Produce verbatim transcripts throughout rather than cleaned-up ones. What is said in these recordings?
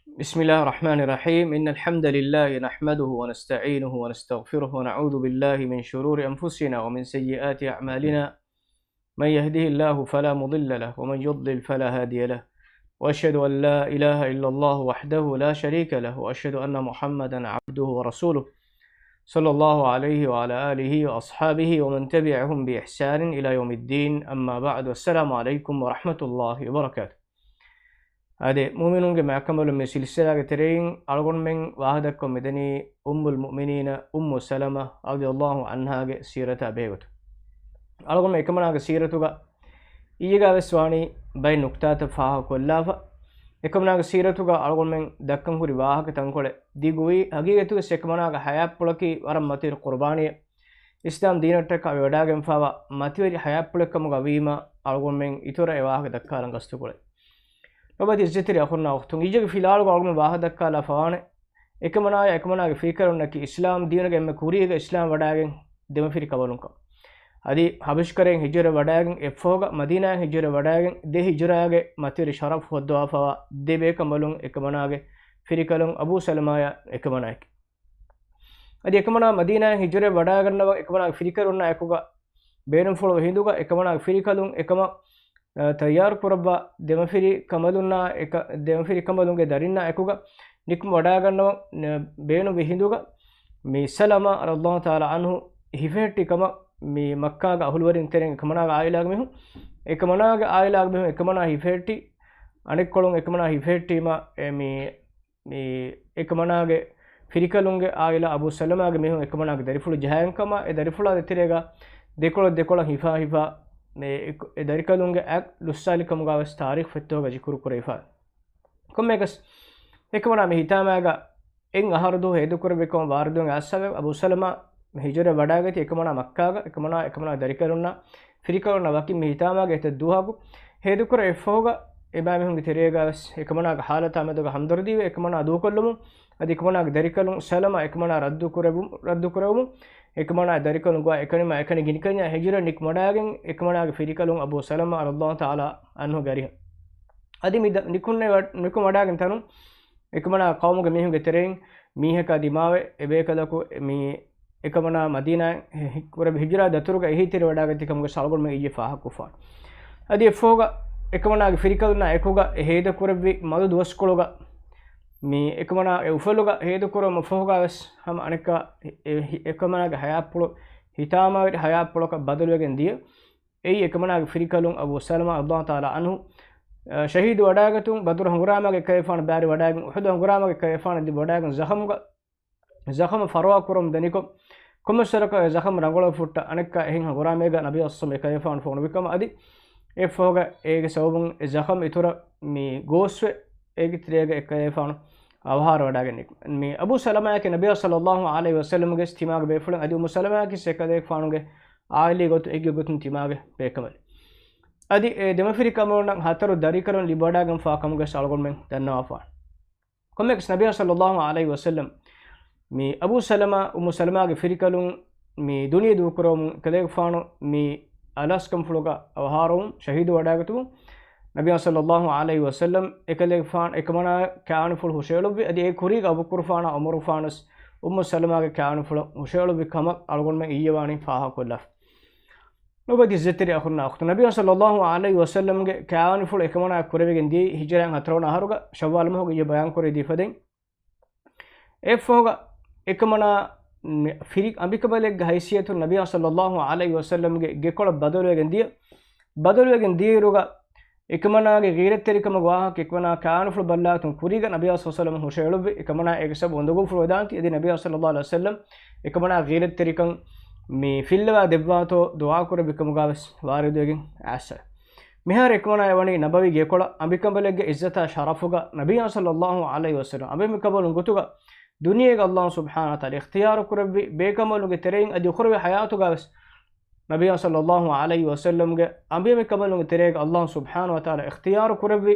بسم الله الرحمن الرحيم. إن الحمد لله نحمده ونستعينه ونستغفره ونعوذ بالله من شرور أنفسنا ومن سيئات أعمالنا. من يهده الله فلا مضل له ومن يضلل فلا هادي له. وأشهد أن لا إله إلا الله وحده لا شريك له وأشهد أن محمدا عبده ورسوله. صلى الله عليه وعلى آله وأصحابه ومن تبعهم بإحسان إلى يوم الدين. أما بعد. السلام عليكم ورحمة الله وبركاته. އާދެ، މުއުމިނުންގެ މާކަމަލުން މި ސިލްސިލާގެ ތެރެއިން އަޅުގަނޑުމެން ވާހަދައްކަމުން މިދަނީ އުއްމުލް މުއުމިނީނަ އުއްމު ސަލަމަ ރަޟިޔަﷲ ޢަންހާގެ ސީރަތާ ބެހޭގޮތުން. އަޅުގަނޑުމެން އެކަމަނާގެ ސީރަތުގަ އިއްޔެގަ ވެސް ވާނީ ބައެއް ނުކްތާތައް ފާހަގަކޮށްލާފަ. އެކަމަނާގެ ސީރަތުގަ އަޅުގަނޑުމެން ދައްކަން ހުރި ވާހަކަ ތަންކޮޅެއް ދިގުވީ، ހަގީގަތުގަ އެކަމަނާގެ ހަޔާތްޕުޅަކީ ވަރަށް މަތިވެރި ޤުރުބާނީއެއް. އިސްލާމް ދީނަށްޓަކާ ވެވަޑާގެންފާވާ މަތިވެރި ހަޔާތްޕުޅެއްކަމުގަ ވީމަ، އަޅުގަނޑުމެން އިތުރަށް އެ ވާހަކަ ދައްކާލަން ގަސްތުކުރޭ. ނުބަތި އިއްޒަތްތެރި އަޚުންނާ އުޚްތުން، އިއްޔެގެ ފިލާވަޅުގަ އަޅުގަނޑު ވާހަކަ ދައްކާލާފަވާނެ، އެކަމަނާޔާ އެކަމަނާގެ ފިރިކަލުންނަކީ އިސްލާމް ދީނުގެ އެންމެ ކުރީގަ އިސްލާމް ވަޑާގެން ދެމަފިރި ކަނބަލުންކަން. އަދި ހަބަޝްކަރައިން ހިޖުރަ ވަޑާގެން އެއްފަހުގަ މަދީނާއަށް ހިޖުރަ ވަޑާގެން ދެ ހިޖުރާގެ މަތިވެރި ޝަރަފް ހޯއްދަވާފަވާ ދެ ބޭކަނބަލުން އެކަމަނާގެ ފިރިކަލުން އަބޫ ސަލަމާޔާ އެކަމަނާއެކެ. އަދި އެކަމަނާ މަދީނާއަށް ހިޖުރަ ވަޑާގަންނަވަން އެކަމަނާގެ ފިރިކަލުންނާ އެކުގަ ބޭނުންފުޅު ހިނދުގަ އެކަމަނާގެ ފިރިކަލުން އެކަމަށް، އަ، ތައްޔާރު ކުރައްވާ ދެމަފިރި ކަނބަލުންނާ އެކަ-، ދެމަފިރި ކަނބަލުންގެ ދަރިންނާ އެކުގަ ނިކުމެ ވަޑާގަންނަވަން، އަ، ބޭނުންވި ހިނދުގަ މި ސަލަމާ ރަޟިޔަﷲ ތަޢާލާ ޢަންހު ހިފެހެއްޓި ކަމަށް މި މައްކާގެ އަހުލުވެރިން ތެރެއިން އެކަމަނާގެ ޢާއިލާގެ މީހުން، އެކަމަނާގެ ޢާއިލާގެ މީހުން އެކަމަނާ ހިފެހެއްޓި، އަނެއްކޮޅުން އެކަމަނާ ހިފެހެއްޓީމަ، އެ، މި މި އެކަމަނާގެ ފިރިކަލުންގެ ޢާއިލާ އަބޫ ސަލަމާގެ މީހުން އެކަމަނާގެ ދަރިފުޅު ޖަހައިގެން ކަމަށް އެ ދަރިފުޅާ ދޭތެރޭގަ ދެކޮޅަށް ދެކޮޅަށް ހިފާ ހިފާ މި އެ ދަރިކަލުންގެ އަތް ލުއްސާލި ކަމުގަ ވެސް ތާރީޚު ފޮތްތަކުގަ ޒިކުރު ކުރެވިފަ. ކޮންމެއަކަސް އެކަމަނާ މި ހިތާމައިގަ އެއް އަހަރު ދުވަހު ހޭދަކުރެއްވިކަމަށް ވާރިދުވެގެން އައިސްފަވޭ. އަބޫ ސަލަމާ މި ހިޖުރަ ވަޑާގަތީ އެކަމަނާ މައްކާގަ އެކަމަނާ އެކަމަނާ ދަރިކަލުންނާ ފިރިކަލުންނާ ވަކިން މި ހިތާމައިގަ އެތައް ދުވަހަކު ހޭދަކުރެ އެއްފަހުގަ އެބައިމީހުންގެ ތެރޭގަ ވެސް އެކަމަނާގެ ޙާލަތާ މެދުގަ ހަމްދަރުދީވެ އެކަމަނާ ދޫކޮށްލުމުން، އަދި އެކަމަނާގެ ދަރިކަލުން ސަލަމާ އެކަމަނާ ރައްދު ކުރެވު-، ރައްދު ކުރެވުމުން، އެކަމަނާ ދަރިކަލުން ގޮވާ އެކަނިމާ އެކަނި ގިނިކަންޏާ ހިޖުރަ ނިކުމެވަޑާގެން އެކަމަނާގެ ފިރިކަލުން އަބޫ ސަލަމާ ރަޟިޔަﷲ ތަޢާލާ ޢަންހުގެ އަރިހަށް. އަދި މި ދަ-، ނިކުންނެވަ-، ނިކުމެވަޑާގެން ތަނުން އެކަމަނާ ޤައުމުގެ މީހުންގެ ތެރެއިން މީހަކާ ދިމާވެ، އެބޭކަލަކު މި އެކަމަނާ މަދީނާއަށް ހި-، ކުރެއްވި ހިޖުރާ ދަތުރުގަ އެހީތެރިވަޑާގަތީ ކަމުގެ އަޅުގަނޑުމެން އިއްޔެ ފާހަގަކޮށްފާނެ. އަދި އެއްފަހުގަ އެކަމަނާގެ ފިރިކަލުންނާ އެކުގަ އެ ހޭދަކުރެއްވި މަދު ދުވަސްކޮޅުގަ މި އެކަމަނާ އެ އުފަލުގަ ހޭދަކުރުމަށް ފަހުގަ ވެސް ހަމަ އަނެއްކާ އެ، އެ، އެކަމަނާގެ ހަޔާތްޕުޅު ހިތާމަވެރި ހަޔާތްޕުޅަކަށް ބަދަލުވެގެން ދިޔަ. އެއީ އެކަމަނާގެ ފިރިކަލުން އަބޫ ސަލަމާ ރަޟިޔަﷲ ތަޢާލާ ޢަންހު، އަ، ޝަހީދު ވަޑާގަތުން ބަދުރު ހަނގުރާމާގެ އެކަލޭގެފާނު ބާރި ވަޑާގެން އުޙުދު ހަނގުރާމާގެ އެކަލޭގެފާނު ދި ވަޑާގެން ޒަޚަމުގަ، ޒަޚަމު ފަރުވާ ކުރަމުން ދަނިކޮށް، ކޮންމެސް ވަރަކަށް އެ ޒަޚަމު ރަނގަޅަށް ފުއްޓަ އަނެއްކާ އެހެން ހަނގުރާމައިގަ ނަބީ އަސްސަމް އެކަލޭގެފާނު ފޮނުވި ކަމަށް އަދި އެއްފަހުގަ އޭގެ ސަބަބުން އެ ޒަޚަމް އިތުރަށް މި ގޯސްވެ އޭގެ ތެރޭގަ އެކަލޭގެފާނު އަވަހާރަވަޑާގެން މި އަބޫ ސަލަމާއަކީ ނަބީ ޞައްލައްލާހު ޢަލައިހި ވަސައްލަމްގެ ތިމާގެ ބޭފުޅެއް އަދި އުއްމު ސަލަމާއަކީ އެކަލޭގެފާނުގެ ޢާއިލީ ގޮތުން އެއްގެ ގޮތުން ތިމާގެ ބޭކަނބަލެއް. އަދި އެ ދެމަފިރިކަނބަލުންނަށް ހަތަރު ދަރިކަލުން ލިބިވަޑާގެންފާ ކަމުގެ އަޅުގަނޑުމެން ދަންނަވާފާނެ. ކޮންމެއަކަސް ނަބީ ޞައްލައްލާހު ޢަލައިހި ވަސައްލަމް މި އަބޫ ސަލަމާ އުއްމު ސަލަމާގެ ފިރިކަލުން މި ދުނިޔެ ދޫކުރެވުމުން އެކަލޭގެފާނު މި އަލާސްކަންފުޅުގަ އަވަހާރަވުން ޝަހީދު ވަޑާގަތުމުން ނަބީ ޞައްލައްލާހު ޢަލައިހި ވަސައްލަމް އެކަލޭގެފާނު އެކަމަނާ ކާވެނިފުޅު ހުށައެޅުއްވި އަދި އެ ކުރީގަ އަބޫބަކުރުފާނާ ޢުމަރުފާނަސް އުއްމު ސަލަމާގެ ކާވެނިފުޅަށް ހުށައެޅުއްވި ކަމަށް އަޅުގަނޑުމެން އިއްޔެވާނީ ފާހަގަކޮށްލާފަ. ނުބަތި އިއްޒަތްތެރި އަޚުންނާ އުޚްތުން، ނަބީ ޞައްލައްލާހު ޢަލައިހި ވަސައްލަމްގެ ކާވެނިފުޅު އެކަމަނާ ކުރެވިގެން ދިޔައީ ހިޖުރައިން ހަތަރުވަނަ އަހަރުގަ ޝައްވާލް މަހުގަ އިއްޔެ ބަޔާންކުރެވި ދީފަދައިން. އެއަށްފަހުގަ އެކަމަނާ ފިރި އަނބިކަނބަލެއްގެ ހައިސިއްޔަތުން ނަބީ ޞައްލައްލާހު ޢަލައިހި ވަސައްލަމްގެ ގެކޮޅަށް ބަދަލުވެގެން ދިޔަ، ބަދަލުވެގެން ދިޔައިރުގަ އެކަމަނާގެ ޣީރަތްތެރިކަމުގެ ވާހަކަ އެކަމަނާ ކާވެނިފުޅު ބައްލާގަތުން ކުރީގަ ނަބީ ޞައްލައްލާހު ޢަލައިހި ވަސައްލަމް ހުށައެޅުއްވި އެކަމަނާ އޭގެ ސަބަބުން އުނދަގޫފުޅު ވެދާނެތީ އަދި ނަބީ ޞައްލައްލާހު ޢަލައިހި ވަސައްލަމް އެކަމަނާ ޣީރަތްތެރިކަން މި ފިއްލަވާ ދެއްވާތޯ ދުޢާކުރެއްވި ކަމުގަ ވެސް ވާރިދުވެގެން އައިސްފަ. މިހާރު އެކަމަނާ އެވަނީ ނަބަވީ ގެކޮޅަށް އަނބިކަނބަލެއްގެ އިއްޒަތާ ޝަރަފުގަ ނަބީ ޞައްލައްލާހު ޢަލައިހި ވަސައްލަމް އަނބިމިކަނބަލުން ގޮތުގަ ދުނިޔޭގަ ﷲ ސުބްޙާނަހޫ ވަތަޢާލާ އިޚްތިޔާރު ކުރެއްވި ބޭކަނބަލުންގެ ތެރެއިން އަދި އުޚުރަވީ ޙަޔާތުގަ ވެސް ނަބީ ޞައްލައްލާހު ޢަލައިހި ވަސައްލަމްގެ އަނބިމިކަނބަލުންގެ ތެރޭގަ ﷲ ސުބްޙާނަހޫ ވަތަޢާލާ އިޚްތިޔާރު ކުރެއްވި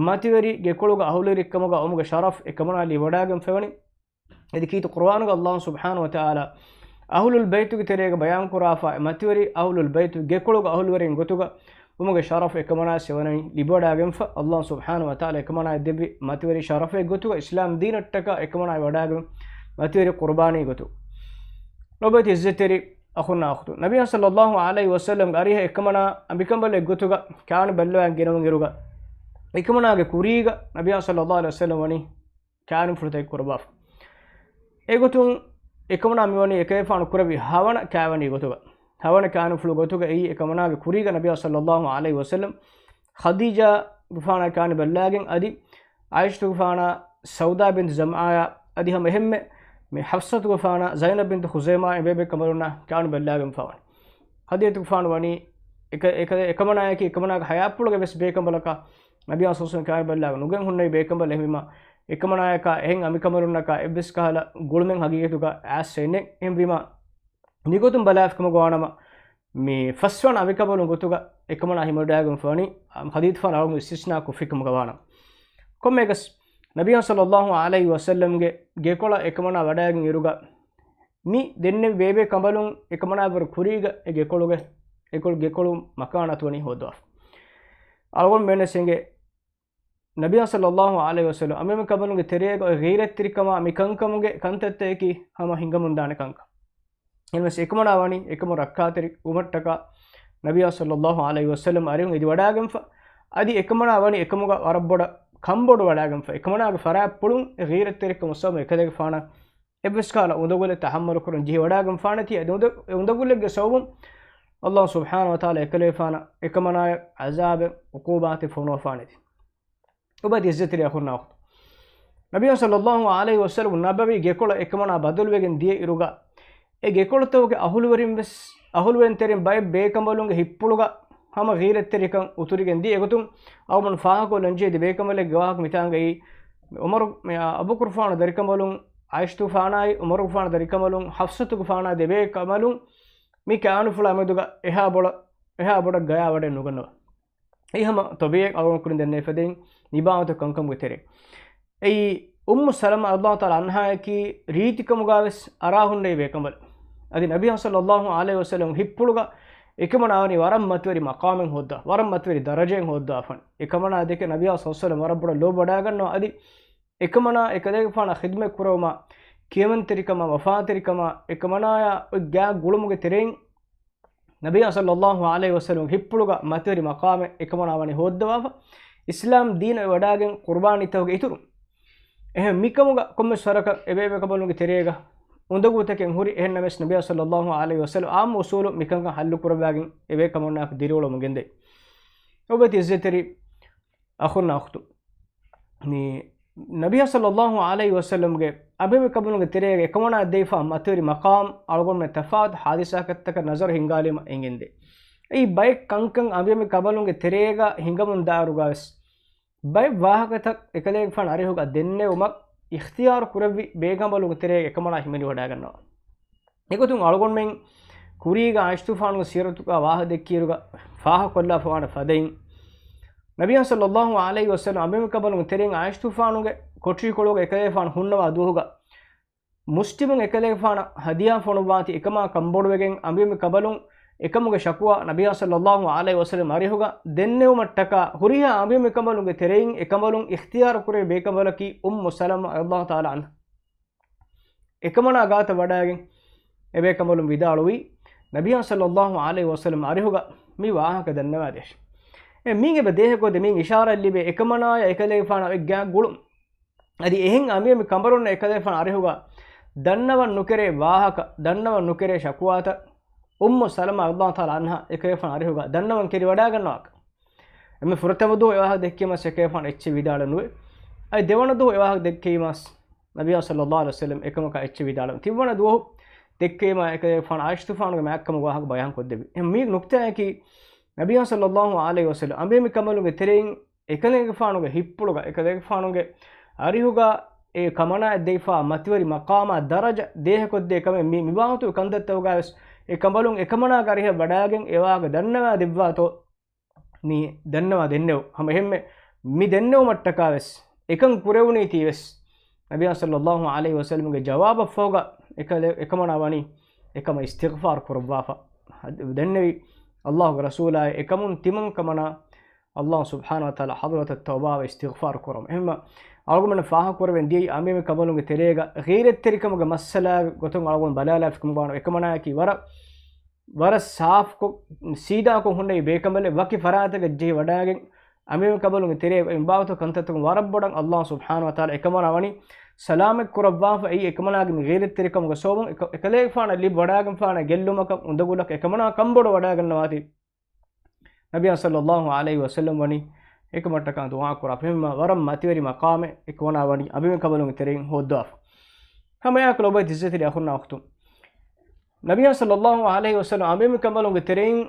މަތިވެރި ގެކޮޅުގަ އަހުލުވެރިކަމުގަ އުމުގެ ޝަރަފް އެކަމަނާ ލިބިވަޑާގެންފަވަނީ. އަދި ކީރިތި ޤުރުއާނުގަ ﷲ ސުބްޙާނަހޫ ވަތަޢާލާ އަހުލުލް ބައިތުގެ ތެރޭގަ ބަޔާންކުރާފަ، މަތިވެރި އަހުލުލް ބައިތު ގެކޮޅުގަ އަހުލުވެރިން ގޮތުގަ ލިބުމުގެ ޝަރަފު އެކަމަނާ ސެވަނަނީ ލިބިވަޑާގެންފަ. ﷲ ސުބްޙާނަހު ވަތަޢާލާ އެކަމަނާ ދެއްވި މަތިވެރި ޝަރަފެއް ގޮތުގަ އިސްލާމް ދީނަށްޓަކާ އެކަމަނާ ވަޑާގެން މަތިވެރި ޤުރުބާނީ ގޮތު. ލޯބިވެތި އިއްޒަތްތެރި އަޚުންނާ އުޚްތުން، ނަބިޔާ ޞައްލައްލާހު ޢަލައިހި ވަސައްލަމްގެ އަރިހަށް އެކަމަނާ އަނބިކަނބަލެއް ގޮތުގަ ކާނު ބައްލަވާން ގެނައުން އިރުގަ، އެކަމަނާގެ ކުރީގަ ނަބިޔާ ޞައްލައްލާހު ޢަލައިހި ވަސައްލަމް ވަނީ ކާނުފުޅުތަކެއް ކުރައްވާފަ. އެގޮތުން އެކަމަނާ މިވަނީ އެކަލޭފާނު ކުރެއްވި ހަވަނަ ކާވެނީ ގޮތުގަ. ހަވަނަ ކާނުފުޅު ގޮތުގައި އެކަމަނާގެ ކުރީގަ ނަބިޔާ ޞައްލައްލާހު ޢަލައިހި ވަސައްލަމް ޚަދީޖާގެފާނާ ކާނު ބައްލާގެން އަދި ޢާއިޝަތުގެފާނާ، ސައުދާ ބިންތު ޒަމްޢާއާ އަދި ހަމަ އެހެންމެ މި ޙަފްޞަތުގެފާނާ، ޒައިނަބް ބިންތު ޚުޒައިމާ އެބޭބެ ކަނބަލުންނާ ކާނު ބައްލާގެންފާވަނީ. ޚަދީޖަތުގެފާނު ވަނީ އެކަ-، އެކަ-، އެކަމަނާޔަކީ އެކަމަނާގެ ޙަޔާތްޕުޅުގެ ވެސް ބޭކަނބަލަކަށް ނަބިޔާ ޞައްލައްލާހު ޢަލައިހި ވަސައްލަމް ކާނު ބައްލާގެން ނުގެން ހުންނެވި ބޭކަނބަލެއް. އެހެންވީމާ އެކަމަނާޔަކާ އެހެން އަނބިކަނބަލުންނަކާ އެއްވެސް ކަހަލަ ގުޅުމެއް ހަގީގަތުގަ އައިސް އެއްނެތް. އެހެންވީމާ މިގޮތުން ބަލާފިކަމުގަ ވާނަމަ، މި ފަސްވަނަ އަނބިކަނބަލުން ގޮތުގަ އެކަމަނާ ހިމެނިވަޑާގެންފަވަނީ، ޚަދީޖަތުގެފާނު އަޅުގަނޑު އިސްތިސްނާ ކޮށްފިކަމުގަ ވާނަމަ. ކޮންމެއަކަސް، ނަބިޔާ ޞައްލައްލާހު ޢަލައިހި ވަސައްލަމްގެ ގެކޮޅަށް އެކަމަނާ ވަޑާގެން އިރުގަ، މި ދެންނެވި ބޭބޭ ކަނބަލުން އެކަމަނާ ވަރު ކުރީގަ އެ ގެކޮޅުގެ، އެކޮޅު، ގެކޮޅު މަކާނާތު ވަނީ ހޯއްދަވާފަ. އަޅުގަނޑު މެނެސް އިނގޭ، ނަބިޔާ ޞައްލައްލާހު ޢަލައިހި ވަސައްލަމް އަނބިމެ ކަނބަލުންގެ ތެރޭގަ އޮތް ޣީރަތްތެރިކަމާ މި ކަންކަމުގެ ކަންތައްތަކަކީ ހަމަ ހިނގަމުންދާނެ ކަންކަން. އެހެންވެސް އެކަމަނާ ވަނީ އެކަމު ރައްކާތެރި ވުމަށްޓަކާ ނަބިޔާ ޞައްލައްލާހު ޢަލައިހި ވަސައްލަމް އަރިހުން އެދިވަޑާގެންފަ. އަދި އެކަމަނާ ވަނީ އެކަމުގަ ވަރަށް ބޮޑަށް ކަންބޮޑުވަޑާގެންފަ. އެކަމަނާގެ ފަރާތްޕުޅުން އެ ޣީރަތްތެރިކަމުގެ ސަބަބުން އެކަލޭގެފާނަށް އެއްވެސް ކަހަލަ އުނދަގުލެއް ތަޙައްމަލު ކުރަން ޖެހިވަޑާގެންފާނެތީ، އެ އުނދަ-، އެ އުނދަގުލެއްގެ ސަބަބުން ﷲ ސުބްޙާނަހު ވަތަޢާލާ އެކަލޭފާނަށް އެކަމަނާޔަށް ޢަޒާބެއް ޢުޤޫބާތެއް ފޮނުވަފާނެތީ. ލޯބިވެތި އިއްޒަތްތެރި އަޚުންނާ އުޚްތުން، ނަބިޔާ ޞައްލައްލާހު ޢަލައިހި ވަސައްލަމް ނަބަވީ ގެކޮޅަށް އެކަމަނާ ބަދަލުވެގެން ދިޔަ އިރުގަ، އެ ގެކޮޅުތަކުގެ އަހުލުވެރިން ވެސް، އަހުލުވެރިންތެރިން ބައެއް ބޭކަނބަލުންގެ ހިތްޕުޅުގަ ހަމަ ޣީރަތްތެރިކަން އުތުރިގެން ދިޔަ. އެގޮތުން އަޅުގަނޑު ފާހަގަކޮށްލަންޖެހޭ ދެ ބޭކަނބަލެއްގެ ވާހަކަ މިތާނގައި، ޢުމަރު، އަބޫބަކުރުގެފާނު ދަރިކަނބަލުން ޢާއިޝަތުގެފާނާއި، ޢުމަރުގެފާނު ދަރިކަނބަލުން ޙަފްޞަތުގެފާނާ ދެ ބޭކަނބަލުން މި ކާނުފުޅާ މެދުގަ އެހާ ބޮޑަށް، އެހާ ބޮޑަށް ގަޔާވަޑައެއް ނުގަންނަވާ. އެއީ ހަމަ ޠަބީޢީ އަޅުގަނޑު ކުރިން ދެންނެވި ފަދައިން ނިބާވަތު ކަންކަމުގެ ތެރޭ. އެއީ އުއްމު ސަލަމާ ރަޟިޔަﷲ ތަޢާލާ ޢަންހާއަކީ ރީތިކަމުގަ ވެސް އަރާ ހުންނެވި ބޭކަނބަލެއް. އަދި ނަބިއްޔާ ޞައްލައްލާހު ޢަލައިހި ވަސައްލަމް ހިތްޕުޅުގަ އެކަމަނާ ވަނީ ވަރަށް މަތިވެރި މަޤާމެއް ހޯއްދާ، ވަރަށް މަތިވެރި ދަރަޖައެއް ހޯއްދާފަން. އެކަމަނާ ދެކެ ނަބިއްޔާ ޞައްލައްލާހު ޢަލައިހި ވަސައްލަމް ވަރަށް ބޮޑަށް ލޯބިވަޑާގަންނަވާ. އަދި އެކަމަނާ އެކަލޭގެފާނަށް ޚިދުމަތް ކުރެވުމާ، ކިޔަމަންތެރިކަމާ، ވަފާތެރިކަމާ، އެކަމަނާޔާ އޮތް ގާތް ގުޅުމުގެ ތެރެއިން ނަބިއްޔާ ޞައްލައްލާހު ޢަލައިހި ވަސައްލަމް ހިތްޕުޅުގަ މަތިވެރި މަޤާމެއް އެކަމަނާ ވަނީ ހޯއްދަވާފަ، އިސްލާމް ދީނަށް ވަޑާގެން ޤުރުބާނީތަކުގެ އިތުރުން. އެހެން މިކަމުގަ ކޮންމެސް ވަރަކަށް އެބޭބޭކަނބަލުންގެ ތެރޭގަ އުނދަގޫތަކެއް ހުރި. އެހެންނަމަވެސް ނަބިއްޔާ ޞައްލައްލާހު ޢަލައިހި ވަސައްލަމް އާއްމު އުޞޫލު މިކަންކަން ޙައްލު ކުރައްވާގެން އެބޭކަނބަލުންނާއެކު ދިރިއުޅެމުން ގެންދައި. ލޯބިވެތި އިއްޒަތްތެރި އަޚުންނާ އުޚްތުން، މި ނަބިއްޔާ ޞައްލައްލާހު ޢަލައިހި ވަސައްލަމްގެ އަނބިމެ ކަނބަލުންގެ ތެރޭގަ އެކަމަނާ ދެވިފާ މަތިވެރި މަޤާމް އަޅުގަނޑުމެން ތަފާތު ޙާދިސާތަކަށް ނަޒަރު ހިންގާލީމަ އެނގެންދޭ. އެއީ ބައެއް ކަންކަން އަނބިމެ ކަނބަލުންގެ ތެރޭގަ ހިނގަމުން ދާއިރުގަވެސް ބައެއް ވާހަކަތައް އެކަލޭގެފާނު އަރިހުގަ ދެންނެވުމަށް އިޚްތިޔާރު ކުރެއްވި ބޭކަނބަލުންގެ ތެރޭގަ އެކަމަނާ ހިމެނިވަޑާގަންނަވާ. އެގޮތުން އަޅުގަނޑުމެން ކުރީގަ ޢާއިޝަތުގެފާނުގެ ސީރަތުގަ ވާހަކަ ދެއްކިއިރުގަ ފާހަގަކޮށްލާފަވާނެ ފަދައިން، ނަބިއްޔާ ޞައްލައްލާހު ޢަލައިހި ވަސައްލަމް އަނބިމެ ކަނބަލުންގެ ތެރެއިން ޢާއިޝަތުގެފާނުގެ ކޮޓަރިކޮޅުގަ އެކަލޭގެފާނު ހުންނަވާ ދުވަހުގަ މުސްލިމުން އެކަލޭގެފާނަށް ހަދިޔާ ފޮނުއްވާތީ އެކަމާ ކަންބޮޑުވެގެން އަނބިމެ ކަނބަލުން އެކަމުގެ ޝަކުވާ ނަބިއްޔާ ޞައްލައްލާހު ޢަލައިހި ވަސައްލަމް އަރިހުގަ ދެންނެވުމަށްޓަކާ ހުރިހާ އަނބިމެ ކަނބަލުންގެ ތެރެއިން އެކަނބަލުން އިޚްތިޔާރު ކުރެވި ބޭކަނބަލަކީ އުއްމު ސަލަމާ ރަޟިޔަﷲ ތަޢާލާ ޢަންހާ. އެކަމަނާ ގާތަށް ވަޑާގެން އެބޭކަނބަލުން ވިދާޅުވީ، ނަބިއްޔާ ޞައްލައްލާހު ޢަލައިހި ވަސައްލަމް އަރިހުގަ މި ވާހަކަ ދަންނަވާދޭށޭ. އެ މީން އެބަ ދޭހަކޮށްދޭ މީން އިޝާރާތް ލިބޭ އެކަމަނާޔާ އެކަލޭގެފާނާ އޮތް ގާތް ގުޅުން. އަދި އެހެން އަނބިމެ ކަނބަލުންނަށް އެކަލޭގެފާނު އަރިހުގަ ދަންނަވަން ނުކެރޭ ވާހަކަ، ދަންނަވަން ނުކެރޭ ޝަކުވާތައް އުއްމު ސަލަމާ ރަޟިޔަﷲ ތަޢާލާ ޢަންހާ އެކަލޭގެފާނު އަރިހުގަ ދަންނަވަން ކެރިވަޑާގަންނަވާކަށް. އެންމެ ފުރަތަމަ ދުވަހު އެ ވާހަކަ ދެއްކީމަސް އެކަލޭގެފާނު އެއްޗެއް ވިދާޅު ނުވޭ. އަދި ދެވަނަ ދުވަހު އެ ވާހަކަ ދެއްކީމަސް ނަބިއްޔާ ޞައްލައްލާހު ޢަލައިހި ވަސައްލަމް އެކަމަކާ އެއްޗެއް ވިދާޅު ނުވޭ. ތިންވަނަ ދުވަހު ދެއްކީމާ އެކަލޭގެފާނު ޢާއިޝަތުގެފާނުގެ މާތްކަމުގެ ވާހަކަ ބަޔާން ކޮށްދެއްވި. އެހެން މީ ނުކްތާއަކީ، ނަބިއްޔާ ޞައްލައްލާހު ޢަލައިހި ވަސައްލަމް އަނބިމެ ކަނބަލުންގެ ތެރެއިން އެކަލޭގެފާނުގެ ހިތްޕުޅުގަ، އެކަލޭގެފާނުގެ އަރިހުގަ އެ ކަމަނާއަށް ދެވިފާ މަތިވެރި މަޤާމާ ދަރަޖަ ދޭހަކޮށްދޭ ކަމެއް މި މިވާހަކަތަކުގެ ކަންތައްތަކުގަވެސް އެ ކަނބަލުން އެކަމަނާގެ އަރިހަށް ވަޑާގެން އެވާހަކަ ދަންނަވާ ދެއްވާތޯ މި ދަންނަވާ ދެންނެވު. ހަމަ އެހެންމެ މި ދެންނެވުމަށްޓަކާވެސް އެކަން ކުރެވުނީތީވެސް ނަބިއްޔާ ޞައްލައްލާހު ޢަލައިހި ވަސައްލަމްގެ ޖަވާބަށްފަހުގަ އެކަލެ-، އެކަމަނާ ވަނީ އެކަމަށް އިސްތިޣްފާރު ކުރައްވާފަ. ދެންނެވި ﷲގެ ރަސޫލާއި އެކަމުން ތިމަން ކަމަނާ ﷲ ސުބްޙާނަހޫ ވަތަޢާލާ ޙަޟްރަތަށް ތައުބާވެ އިސްތިޣްފާރު ކުރަމު. އެހެންމަ އަޅުގަނޑު ފާހަގަކުރެވެން ދިޔައީ އަނބިމި ކަނބަލުންގެ ތެރޭގަ ޣީރަތްތެރިކަމުގެ މައްސަލާ ގޮތުން އަޅުގަނޑު ބަލާލާފިކަމުގަ ވާނަމަ އެކަމަނާއަކީ ވަރަށް، ވަރަށް ސާފުކޮށް، ސީދާކޮށް ހުންނެވި ބޭކަނބަލެއް ވަކި ފަރާތަކަށް ޖެހި ވަޑާގެން އަނބިމި ކަނބަލުންގެ ތެރޭ އެއްބާވަތު ކަންތައްތަކުން ވަރަށް ބޮޑަށް ﷲ ސުބްޙާނަހޫ ވަތަޢާލާ އެކަމަނާ ވަނީ ސަލާމަތް ކުރައްވާފަ. އެއީ އެކަމަނާގެ މި ޣީރަތްތެރިކަމުގެ ސަބަބުން އެކަ-، އެކަލޭގެފާނަށް ލިބި ވަޑާގެންފާނެ ގެއްލުމަކަށް އުނދަގުލަކަށް އެކަމަނާ ކަންބޮޑު ވަޑާގަންނަވާތީ. ނަބިއްޔާ ޞައްލައްލާހު ޢަލައިހި ވަސައްލަމް ވަނީ އެކަމަށްޓަކާ ދުޢާ ކުރާ ފެންމަ ވަރަށް މަތިވެރި މަޤާމެއް އެކަމަނާ ވަނީ އަނބިމި ކަނބަލުންގެ ތެރެއިން ހޯއްދަވާފަ. ހަމައެއާއެކު ލޮބުވެތި ޢިއްޒަތްތެރި އަޚުންނާ އުޚްތުން، ނަބިއްޔާ ޞައްލައްލާހު ޢަލައިހި ވަސައްލަމް އަނބިމި ކަނބަލުންގެ ތެރެއިން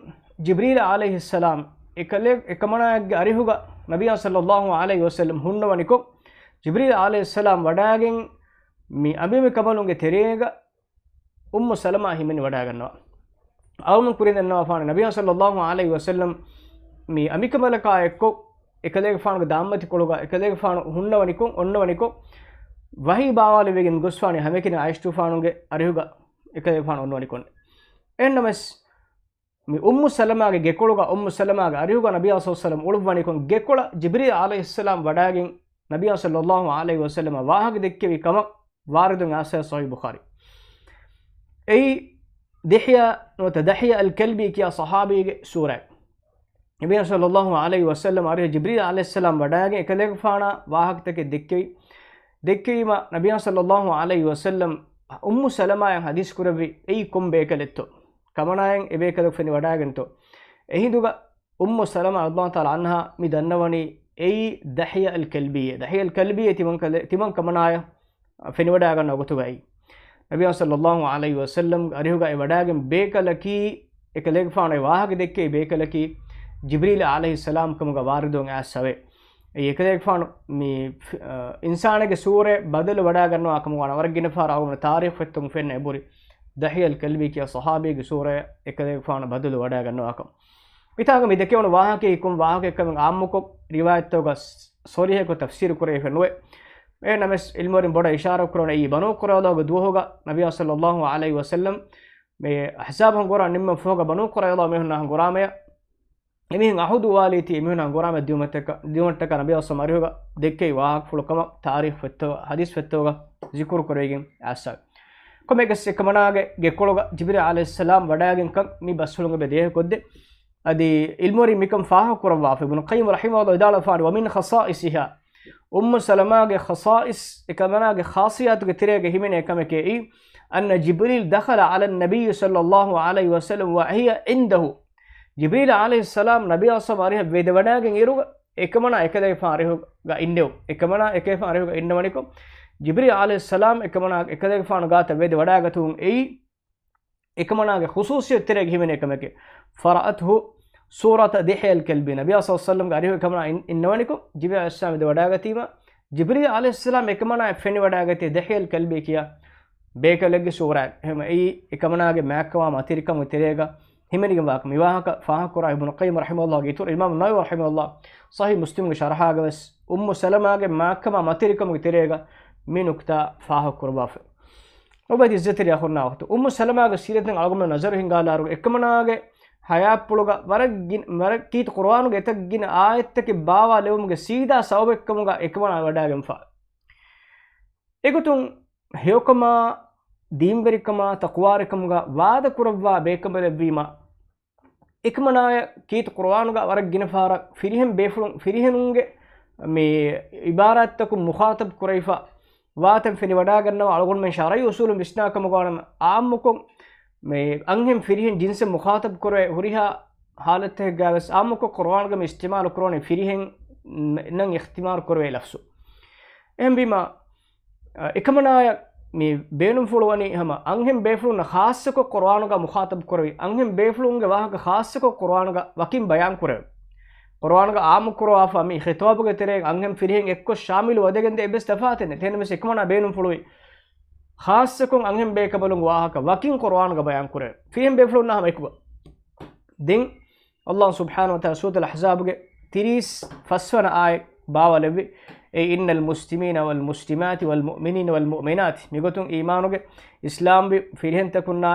ޖިބްރީލް ޢަލައިހިއްސަލާމް އެކަލޭ-، އެކަމަނާއެއްގެ އަރިހުގަ ނަބިއްޔާ ޞައްލައްލާހު ޢަލައިހި ވަސައްލަމް ހުންނަވަނިކޮށް، ޖިބްރީލް ޢަލައިހިއްސަލާމް ވަޑާގެން މި އަނބިމި ކަނބަލުންގެ ތެރޭގަ އުއްމު ސަލަމާ ހިމެނި ވަޑާގަންނަވާ. އަޅުގަނޑު ކުރިން ދަންނަވާފާނެ، ނަބިއްޔާ ޞައްލައްލާހު ޢަލައިހި ވަސައްލަމް މި އަނބިމި ކަނބަލަކާ އެއްކޮށް، އެކަލޭގެފާނުގެ ދާންމަތިކޮޅުގަ އެކަލޭގެފާނު ހުންނަވަނިކޮށް، އޮންނަވަނިކޮށް، ވަޙީ ބާވާލެވިގެން ގޮސްފާނެ ހަމައެކަނި ޢާއިޝަތުފާނުގެ އަރިހުގަ އެކަލޭގެފާނު އޮންނަވަނިކޮށް. އެހެންނަމަވެސް، މި އުއްމު ސަލަމާގެ ގެކޮޅުގަ، އުއްމު ސަލަމާގެ އަރިހުގަ ނަބިއްޔާ ޞައްލައްލާހު ޢަލައިހި ވަސައްލަމް އުޅުއްވަނިކޮށް، ގެކޮޅަށް ޖިބްރީލް ޢަލައިހިއްސަލާމް ވަޑާގެން، ނަބިއްޔާ ޞައްލައްލާހު ޢަލައިހި ވަސައްލަމަށް ވާހަކަ ދެއްކެވި ކަމަށް ވާރިދުން އައިސް ޞަޙީޙު ބުޚާރީ. އެއީ ދިޙްޔާ ނުވަތަ ދިޙްޔާ އަލް ކަލްބީ ކިޔާ ޞަޙާބީގެ ސޫރައެއް. ނަބިއްޔާ ޞައްލައްލާހު ޢަލައިހި ވަސައްލަމް އަރިހަށް ޖިބްރީލް ޢަލައިހިއްސަލާމް ވަޑާގެން އެކަލޭގެފާނާ ވާހަކަތަކެއް ދެއްކެވި. ދެއްކެވީމަ، ނަބިއްޔާ ޞައްލައްލާހު ޢަލައިހި ވަސައްލަމް އުއްމު ސަލަމާއަށް ޙަދީޘް ކުރެއްވި، އެއީ ކޮން ބޭކަލެއްތޯ؟ ކަމަނާއަށް އެ ބޭކަލަކު ފެނިވަޑާގެންތޯ؟ އެހިނދުގަ އުއްމު ސަލަމާ ރަޟިޔަﷲ ތަޢާލާ ޢަންހާ މި ދަންނަވަނީ އެއީ ދިޙްޔާ އަލް ކަލްބީއޭ. ދިޙްޔާ އަލް ކަލްބީއޭ ތިމަން ކަލެ-، ތިމަން ކަމަނާއަށް ފެނިވަޑާގަންނަ ވަގުތުގައި، ނަބިއްޔާ ޞައްލައްލާހު ޢަލައިހި ވަސައްލަމް އަރިހުގައި ވަޑާގެން ބޭކަލަކީ، އެކަލޭގެފާނު ވާހަކަ ދެއްކެވި ބޭކަލަކީ، ޖިބްރީލް ޢަލައިހިއްސަލާމް ކަމުގަ ވާރިދުވެ އައިސް އެވެ. އެއީ އެކަލޭގެފާނު މި، އަ، އިންސާނެއްގެ ސޫރަތް ބަދަލު ވަޑާގަންނަވާ ކަމުގަ ވަރަށް ގިނަ ފަހަރަށް އަޅުގަނޑު ތާރީޚު ފޮތުން ފެންނަ އެބުރި، ދިޙްޔާ އަލް ކަލްބީ ކިޔާ ޞަޙާބީގެ ސޫރަތަށް އެކަލޭގެފާނު ބަދަލު ވަޑާގަންނަވާކަން. މިތާގަ މި ދެކެވުނު ވާހަކައީ ކޮން ވާހަކައެއްކަމެއް ޢާއްމުކޮށް، ރިވާޔަތްތަކުގަ ޞަރީޙަކޮށް ތަފްސީރު ކުރެވިފަ ނުވޭ. އެހެންނަމަވެސް، ޢިލްމުވެރިން ބޮޑަށް އިޝާރާތް ކުރަނީ، އެއީ ބަނޫ ޤުރައިޟާގެ ދުވަހުގަ ނަބިއްޔާ ޞައްލައްލާހު ޢަލައިހި ވަސައްލަމް މި އަޙްޒާބު ހަނގުރާ ނިންމަން ފަހުގަ، ބަނޫ ޤުރައިޟާ މީހުންނާ ހަނގުރާމަޔަށް އެމީހުން އަހުދު އުވާލީތީ، އެމީހުންނާ ހަނގުރާމަ ދިއުމަށްޓަކަ-، ދިއުމަށްޓަކާ ނަބިއްޔާ ޞައްލައްލާހު ޢަލައިހި ވަސައްލަމް އަރިހުގަ ދެއްކެވި ވާހަކަފުޅު ކަމަށް ތާރީޚު ފޮތްތައް، ޙަދީޘް ފޮތްތަކުގަ ޒިކުރު ކުރެވިގެން އައިސް އެވެ. ކޮންމެއަކަސް އެކަމަނާގެ ގެކޮޅުގަ ޖިބްރީލް ޢަލައިހިއްސަލާމް ވަޑާގެންކަން މި ބަސްފުޅުން އެބަ ދޭހަކޮށްދޭ. އަދި ޢިލްމުވެރިން މިކަން ފާހަގަކުރައްވާފަ، އިބްނު ޤައްޔިމް ރަޙިމަހުﷲ ވިދާޅުވެފާނެ، ومن خصائصها، އުއްމު ސަލަމާގެ ޚަޞާއިޞް، އެކަމަނާގެ ޚާޞިއްޔާތުގެ ތެރޭގަ ހިމެނޭ ކަމެކޭ، أن جبريل دخل على النبي صلى الله عليه وسلم وهي عنده. ޖިބްރީލް ޢަލައިހިއްސަލާމް ނަބިއްޔާ ޞައްލައްލާހު ޢަލައިހި ވަސައްލަމް ވެދެވަޑާގެން އިރުގަ، އެކަމަނާ އެކަލޭގެފާނު އަރިހުގަ އިންނެވު. އެކަމަނާ އެކަލޭގެފާނު އަރިހުގަ އިންނަވަނިކޮށް، ޖިބްރީލް ޢަލައިހިއްސަލާމް އެކަމަނާ އެކަލޭގެފާނު ގާތަށް ވެދެވަޑާގަތުން އެއީ، އެކަމަނާގެ ޚުޞޫޞިއްޔަތު ތެރޭގަ ހިމެނޭ ކަމެކޭ. فرأته صورة دحية الكلبي. ނަބިއްޔާ ޞައްލައްލާހު ޢަލައިހި ވަސައްލަމްގެ އަރިހު އެކަމަނާ އިން-، އިންނަވަނިކޮށް، ޖިބްރީލް ޢަލައިހިއްސަލާމް ވެދެވަޑާގަތީމަ، ޖިބްރީލް ޢަލައިހިއްސަލާމް އެކަމަނާއަށް ފެނިވަޑާގަތީ ދިޙްޔަ އަލް ކަލްބީ ކިޔާ ބޭކަލެއްގެ ސޫރައެއް. އެހެންވެ، އެއީ އެކަމަނާގެ މާތްކަމާ މަތިވެރިކަމުގެ ތެރޭގަ ހިމެނިގެންވާކަން. މި ވާހަކަ ފާހަގަކުރާ އިބްނު ޤައްޔިމް ރަޙިމަހުﷲގެ އިތުރު އިމާމު ނަވަވީ ރަޙިމަހުﷲ ޞަޙީޙު މުސްލިމްގެ ޝަރަޙާގަވެސް އުއްމު ސަލަމާގެ މާތްކަމާ މަތިވެރިކަމުގެ ތެރޭގަ މި ނުކުތާ ފާހަގަކުރައްވާފަ. ލޮބުވެތި ޢިއްޒަތްތެރި އަޚުންނާ އުޚްތުން، އުއްމު ސަލަމާގެ ސީރަތުން އަޅުގަނޑުމެން ނަޒަރު ހިންގާލާއިރު، އެކަމަނާގެ ޙަޔާތްޕުޅުގަ ވަރަށް ގިނަ، ވަރަށް ކީރިތި ޤުރުއާނުގެ އެތައް ގިނަ އާޔަތްތަކެއް ބާވާލެވުމުގެ ސީދާ ސަބަބެއްކަމުގަ އެކަމަނާ ވަޑާގެންފާ. އެގޮތުން ހެޔޮކަމާ، ދީންވެރިކަމާ، ތަޤްވާވެރިކަމުގަ ވާދަކުރައްވާ ބޭކަނބަލެއްވީމަ، އެކަމަނާޔަށް ކީރިތި ޤުރުއާނުގަ ވަރަށް ގިނަ ފަހަރަށް ފިރިހެން ބޭފުޅުން، ފިރިހެނުންގެ މި ޢިބާރާތްތަކުން މުޚާޠަބު ކުރެވިފަ ވާތަން ފެނިވަޑާގަންނަވާ. އަޅުގަނޑުމެން ޝަރަޢީ އުޞޫލުން ވިސްނާ ކަމުގަ ވާނަމަ، ޢާއްމުކޮށް މި އަންހެން ފިރިހެން ޖިންސެއް މުޚާޠަބު ކުރެވޭ ހުރިހާ ޙާލަތްތަކެއްގަވެސް ޢާއްމުކޮށް ޤުރުއާނުގަ މި އިސްތިޢުމާލު ކުރަނީ ފިރިހެން ނަން އިޚްތިބާރު ކުރެވޭ ލަފްޒު. އެހެންވީމަ، އެކަމަނާޔަށް މި ބޭނުންފުޅުވަނީ ހަމަ އަންހެން ބޭފުޅުންނަށް ޚާއްޞަކޮށް ޤުރުއާނުގަ މުޚާޠަބު ކުރެވި، އަންހެން ބޭފުޅުންގެ ވާހަކަ ޚާއްޞަކޮށް ޤުރުއާނުގަ ވަކިން ބަޔާން ކުރެވެ. ޤުރުއާނުގަ ޢާއްމު ކުރަވާފަ މި ޚިޠާބުގެ ތެރެއިން އަންހެން ފިރިހެން އެއްކޮށް ޝާމިލު ވަދެގެންދޭ އެއްވެސް ތަފާތެއް ނެތް. އެހެންނަމަވެސް އެކަމަނާ ބޭނުންފުޅުވި ޚާއްޞަކޮށް އަންހެން ބޭކަނބަލުންގެ ވާހަކަ ވަކިން ޤުރުއާނުގަ ބަޔާން ކުރެވެ. ފިރިހެން ބޭފުޅުންނާ ހަމަ އެކުގަ. ދެން ﷲ ސުބްޙާނަހޫ ވަތަޢާލާ ސޫރަތުލް އަޙްޒާބުގެ ތިރީސް ފަސްވަނަ އާޔަތް ބާވާލެއްވި، އެ، إن المسلمين والمسلمات والمؤمنين والمؤمنات، މިގޮތުން އީމާނުގެ އިސްލާމްވި ފިރިހެންތަކުންނާ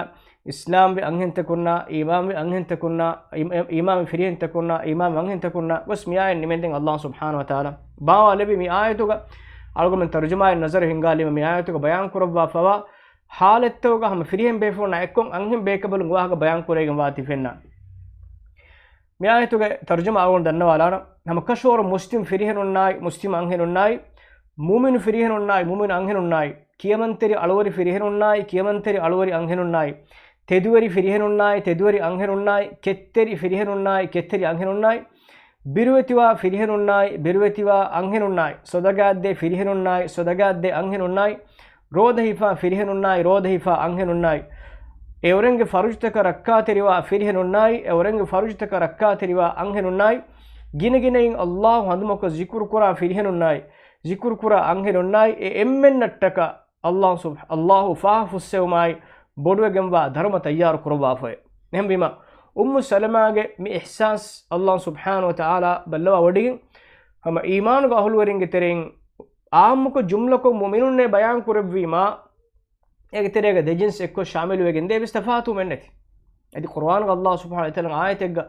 އިސްލާމްވި އަންހެންތަކުންނާ، އީމާންވި އަންހެންތަކުންނާ، އީ-، އީމާންވި ފިރިހެންތަކުންނާ، އީމާންވި އަންހެންތަކުންނާ ގޮސް މިއާޔަތް ނިމެންދެން އައްލާހު ސުބްޙާނަހު ވަތަޢާލާ ބާވާލެއްވި މި އާޔަތުގަ އަޅުގަމެން ތަރުޖަމާއިން ނަޒަރު ހިންގާލީމަ މި އާޔަތުގަ ބަޔާން ކުރައްވާފަވާ ހާލަތްތަކުގަ ހަމަ ފިރިހެން ބޭފުޅުންނާ އެއްކޮށް އަންހެން ބޭކަނބަލުން ވާހަކަ ބަޔާން ކުރެވިގެން ވާތީ ފެންނާނެ. މި އާޔަތުގެ ތަރުޖަމާ އަޅުގަނޑު ދަންނަވާލާނަން. ހަމަ ކަށަވަރު މުސްލިމް ފިރިހެނުންނާއި، މުސްލިމް އަންހެނުންނާއި، މުއުމިނު ފިރިހެނުންނާއި، މުއުމިނު އަންހެނުންނާއި، ކިޔަމަންތެރި އަޅުވެރި ފިރިހެނުންނާއި، ކިޔަމަންތެރި އަޅުވެރި އަންހެނުންނާއި، ތެދުވެރި ފިރިހެނުންނާއި، ތެދުވެރި އަންހެނުންނާއި، ކެތްތެރި ފިރިހެނުންނާއި، ކެތްތެރި އަންހެނުންނާއި، ބިރުވެތިވާ ފިރިހެނުންނާއި، ބިރުވެތިވާ އަންހެނުންނާއި، ސޮދަގާތްދޭ ފިރިހެނުންނާއި، ސޮދަގާތްދޭ އަންހެނުންނާއި، ރޯދަހިފާ ފިރިހެނުންނާއި، ރޯދަހިފާ އަންހެނުންނާއި، އެއުރެންގެ ފަރުޖުތަކަށް ރައްކާތެރިވާ ފިރިހެނުންނާއި، އެއުރެންގެ ފަރުޖުތަކަށް ރައްކާތެރިވާ އަންހެނުންނާއި، ގިނަގިނައިން އައްލާހު ހަނދުމަކޮށް ޒިކުރުކުރާ ފިރިހެނުންނާއި، ޒިކުރުކުރާ އަންހެނުންނާއި، އެ އެންމެންނަށްޓަކާ އައްލާހު ސުބް-، އައްލާހު ފާހަ ފުއްސެވުމާއި، ބޮޑުވެގެންވާ ދަރުމަ ތައްޔާރު ކުރައްވާފައެވެ. އެހެންވީމަ، އުއްމު ސަލަމާގެ މި އިޙްސާސް އައްލާހު ސުބްޙާނަހު ވަތަޢާލާ ބައްލަވާ ވޮޑިގެން، ހަމަ އީމާނުގެ އަހުލުވެރިންގެ ތެރެއިން އާއްމުކޮށް ޖުމްލަކޮށް މުއުމިނުންނޭ ބަޔާން ކުރެއްވީމާ، އޭގެ ތެރޭގަ ދެ ޖިންސް އެއްކޮށް ޝާމިލުވެގެން ދޭ ވެސް ތަފާތުވުމެއް ނެތި. އަދި ޤުރުއާނުގަ އައްލާހު ސުބްޙާނަހު ވަތަޢާލާ އާޔަތެއްގަ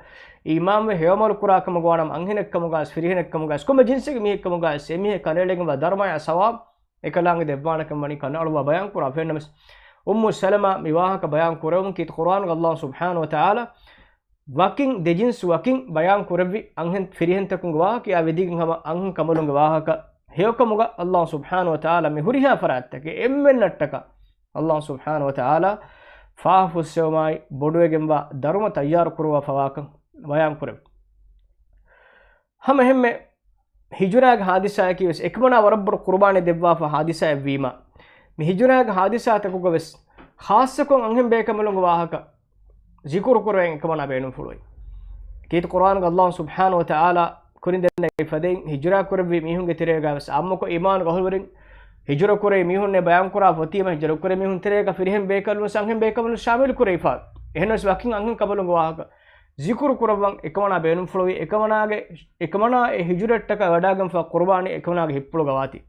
އީމާންވެ ހެޔޮޢަމަލު ކުރާ ކަމަށް ވާނަމަ، އަންހެނެއްކަމުގައިސް ފިރިހެނެއްކަމުގައިސް ކޮންމެ ޖިންސެއްގެ މީހެއްކަމުގައިސް އެމީހެއް ކަނޑައެޅިގެންވާ ދަރުމަޔާ ސަވާބު އެކަލާނގެ ދެއްވާނެކަން ވަނީ ކަނޑައަޅުއްވާ ބަޔާންކުރާ ފެންނަމަސް، އުއްމު ސަލަމާ މި ވާހަކަ ބަޔާން ކުރެވުން ކީރިތި ޤުރުއާނުގަ އައްލާހު ސުބްޙާނަހު ވަތަޢާލާ ވަކިން ދެ ޖިންސް ވަކިން ބަޔާން ކުރެއްވި އަންހެން ފިރިހެންތަކުންގެ ވާހަކަޔާ ވެދިގެން ހަމަ އަންހެން ކަނބަލުންގެ ވާހަކަ ހެޔޮކަމުގަ އައްލާހު ސުބްޙާނަހު ވަތަޢާލާ މި ހުރިހާ ފަރާތްތަކެއް އެންމެންނަށްޓަކާ އައްލާހު ސުބްޙާނަހު ވަތަޢާލާ ފާހަ ފުއްސެވުމާއި ބޮޑުވެގެންވާ ދަރުމަ ތައްޔާރު ކުރުވާފަވާކަން ބަޔާން ކުރެވި. ހަމަ އެހެންމެ ހިޖުރާގެ ހާދިސާއަކީ ވެސް އެކަމަނާ ވަރަށް ބޮޑު ޤުރުބާނެއް ދެއްވާފަ ހާދިސާއެއް ވީމަ، މި ހިޖުރާގެ ހާދިސާތަކުގަ ވެސް ޚާއްޞަކޮށް އަންހެން ބޭކަނބަލުންގެ ވާހަކަ ޒިކުރު ކުރެވެން އެކަމަނާ ބޭނުންފުޅުވޭ. ކީރިތި ޤުރުއާނުގަ އައްލާހު ސުބްޙާނަހު ވަތަޢާލާ ކުރިން ދެންނެވި ފަދައިން ހިޖުރާ ކުރެއްވި މީހުންގެ ތެރޭގަ ވެސް އާއްމުކޮށް އީމާނުގެ އަހުލުވެރިން ހިޖުރަ ކުރެވި މީހުންނޭ ބަޔާންކުރާ ފޮތީމަ ހިޖުރަ ކުރެވި މީހުން ތެރޭގަ ފިރިހެން ބޭކަނބަލުން ވެސް އަންހެން ބޭކަނބަލުން ޝާމިލު ކުރެވިފަ. އެހެންނަމަވެސް ވަކިން އަންހެން ކަނބަލުންގެ ވާހަކަ ޒިކުރު ކުރައްވަން އެކަމަނާ ބޭނުންފުޅުވީ، އެކަމަނާގެ، އެކަމަނާ އެ ހިޖުރައަށްޓަކާ ވަޑާގެންފަ ޤުރުބާނީ އެކަމަނާގެ ހިތްޕުޅުގަ ވާތީ.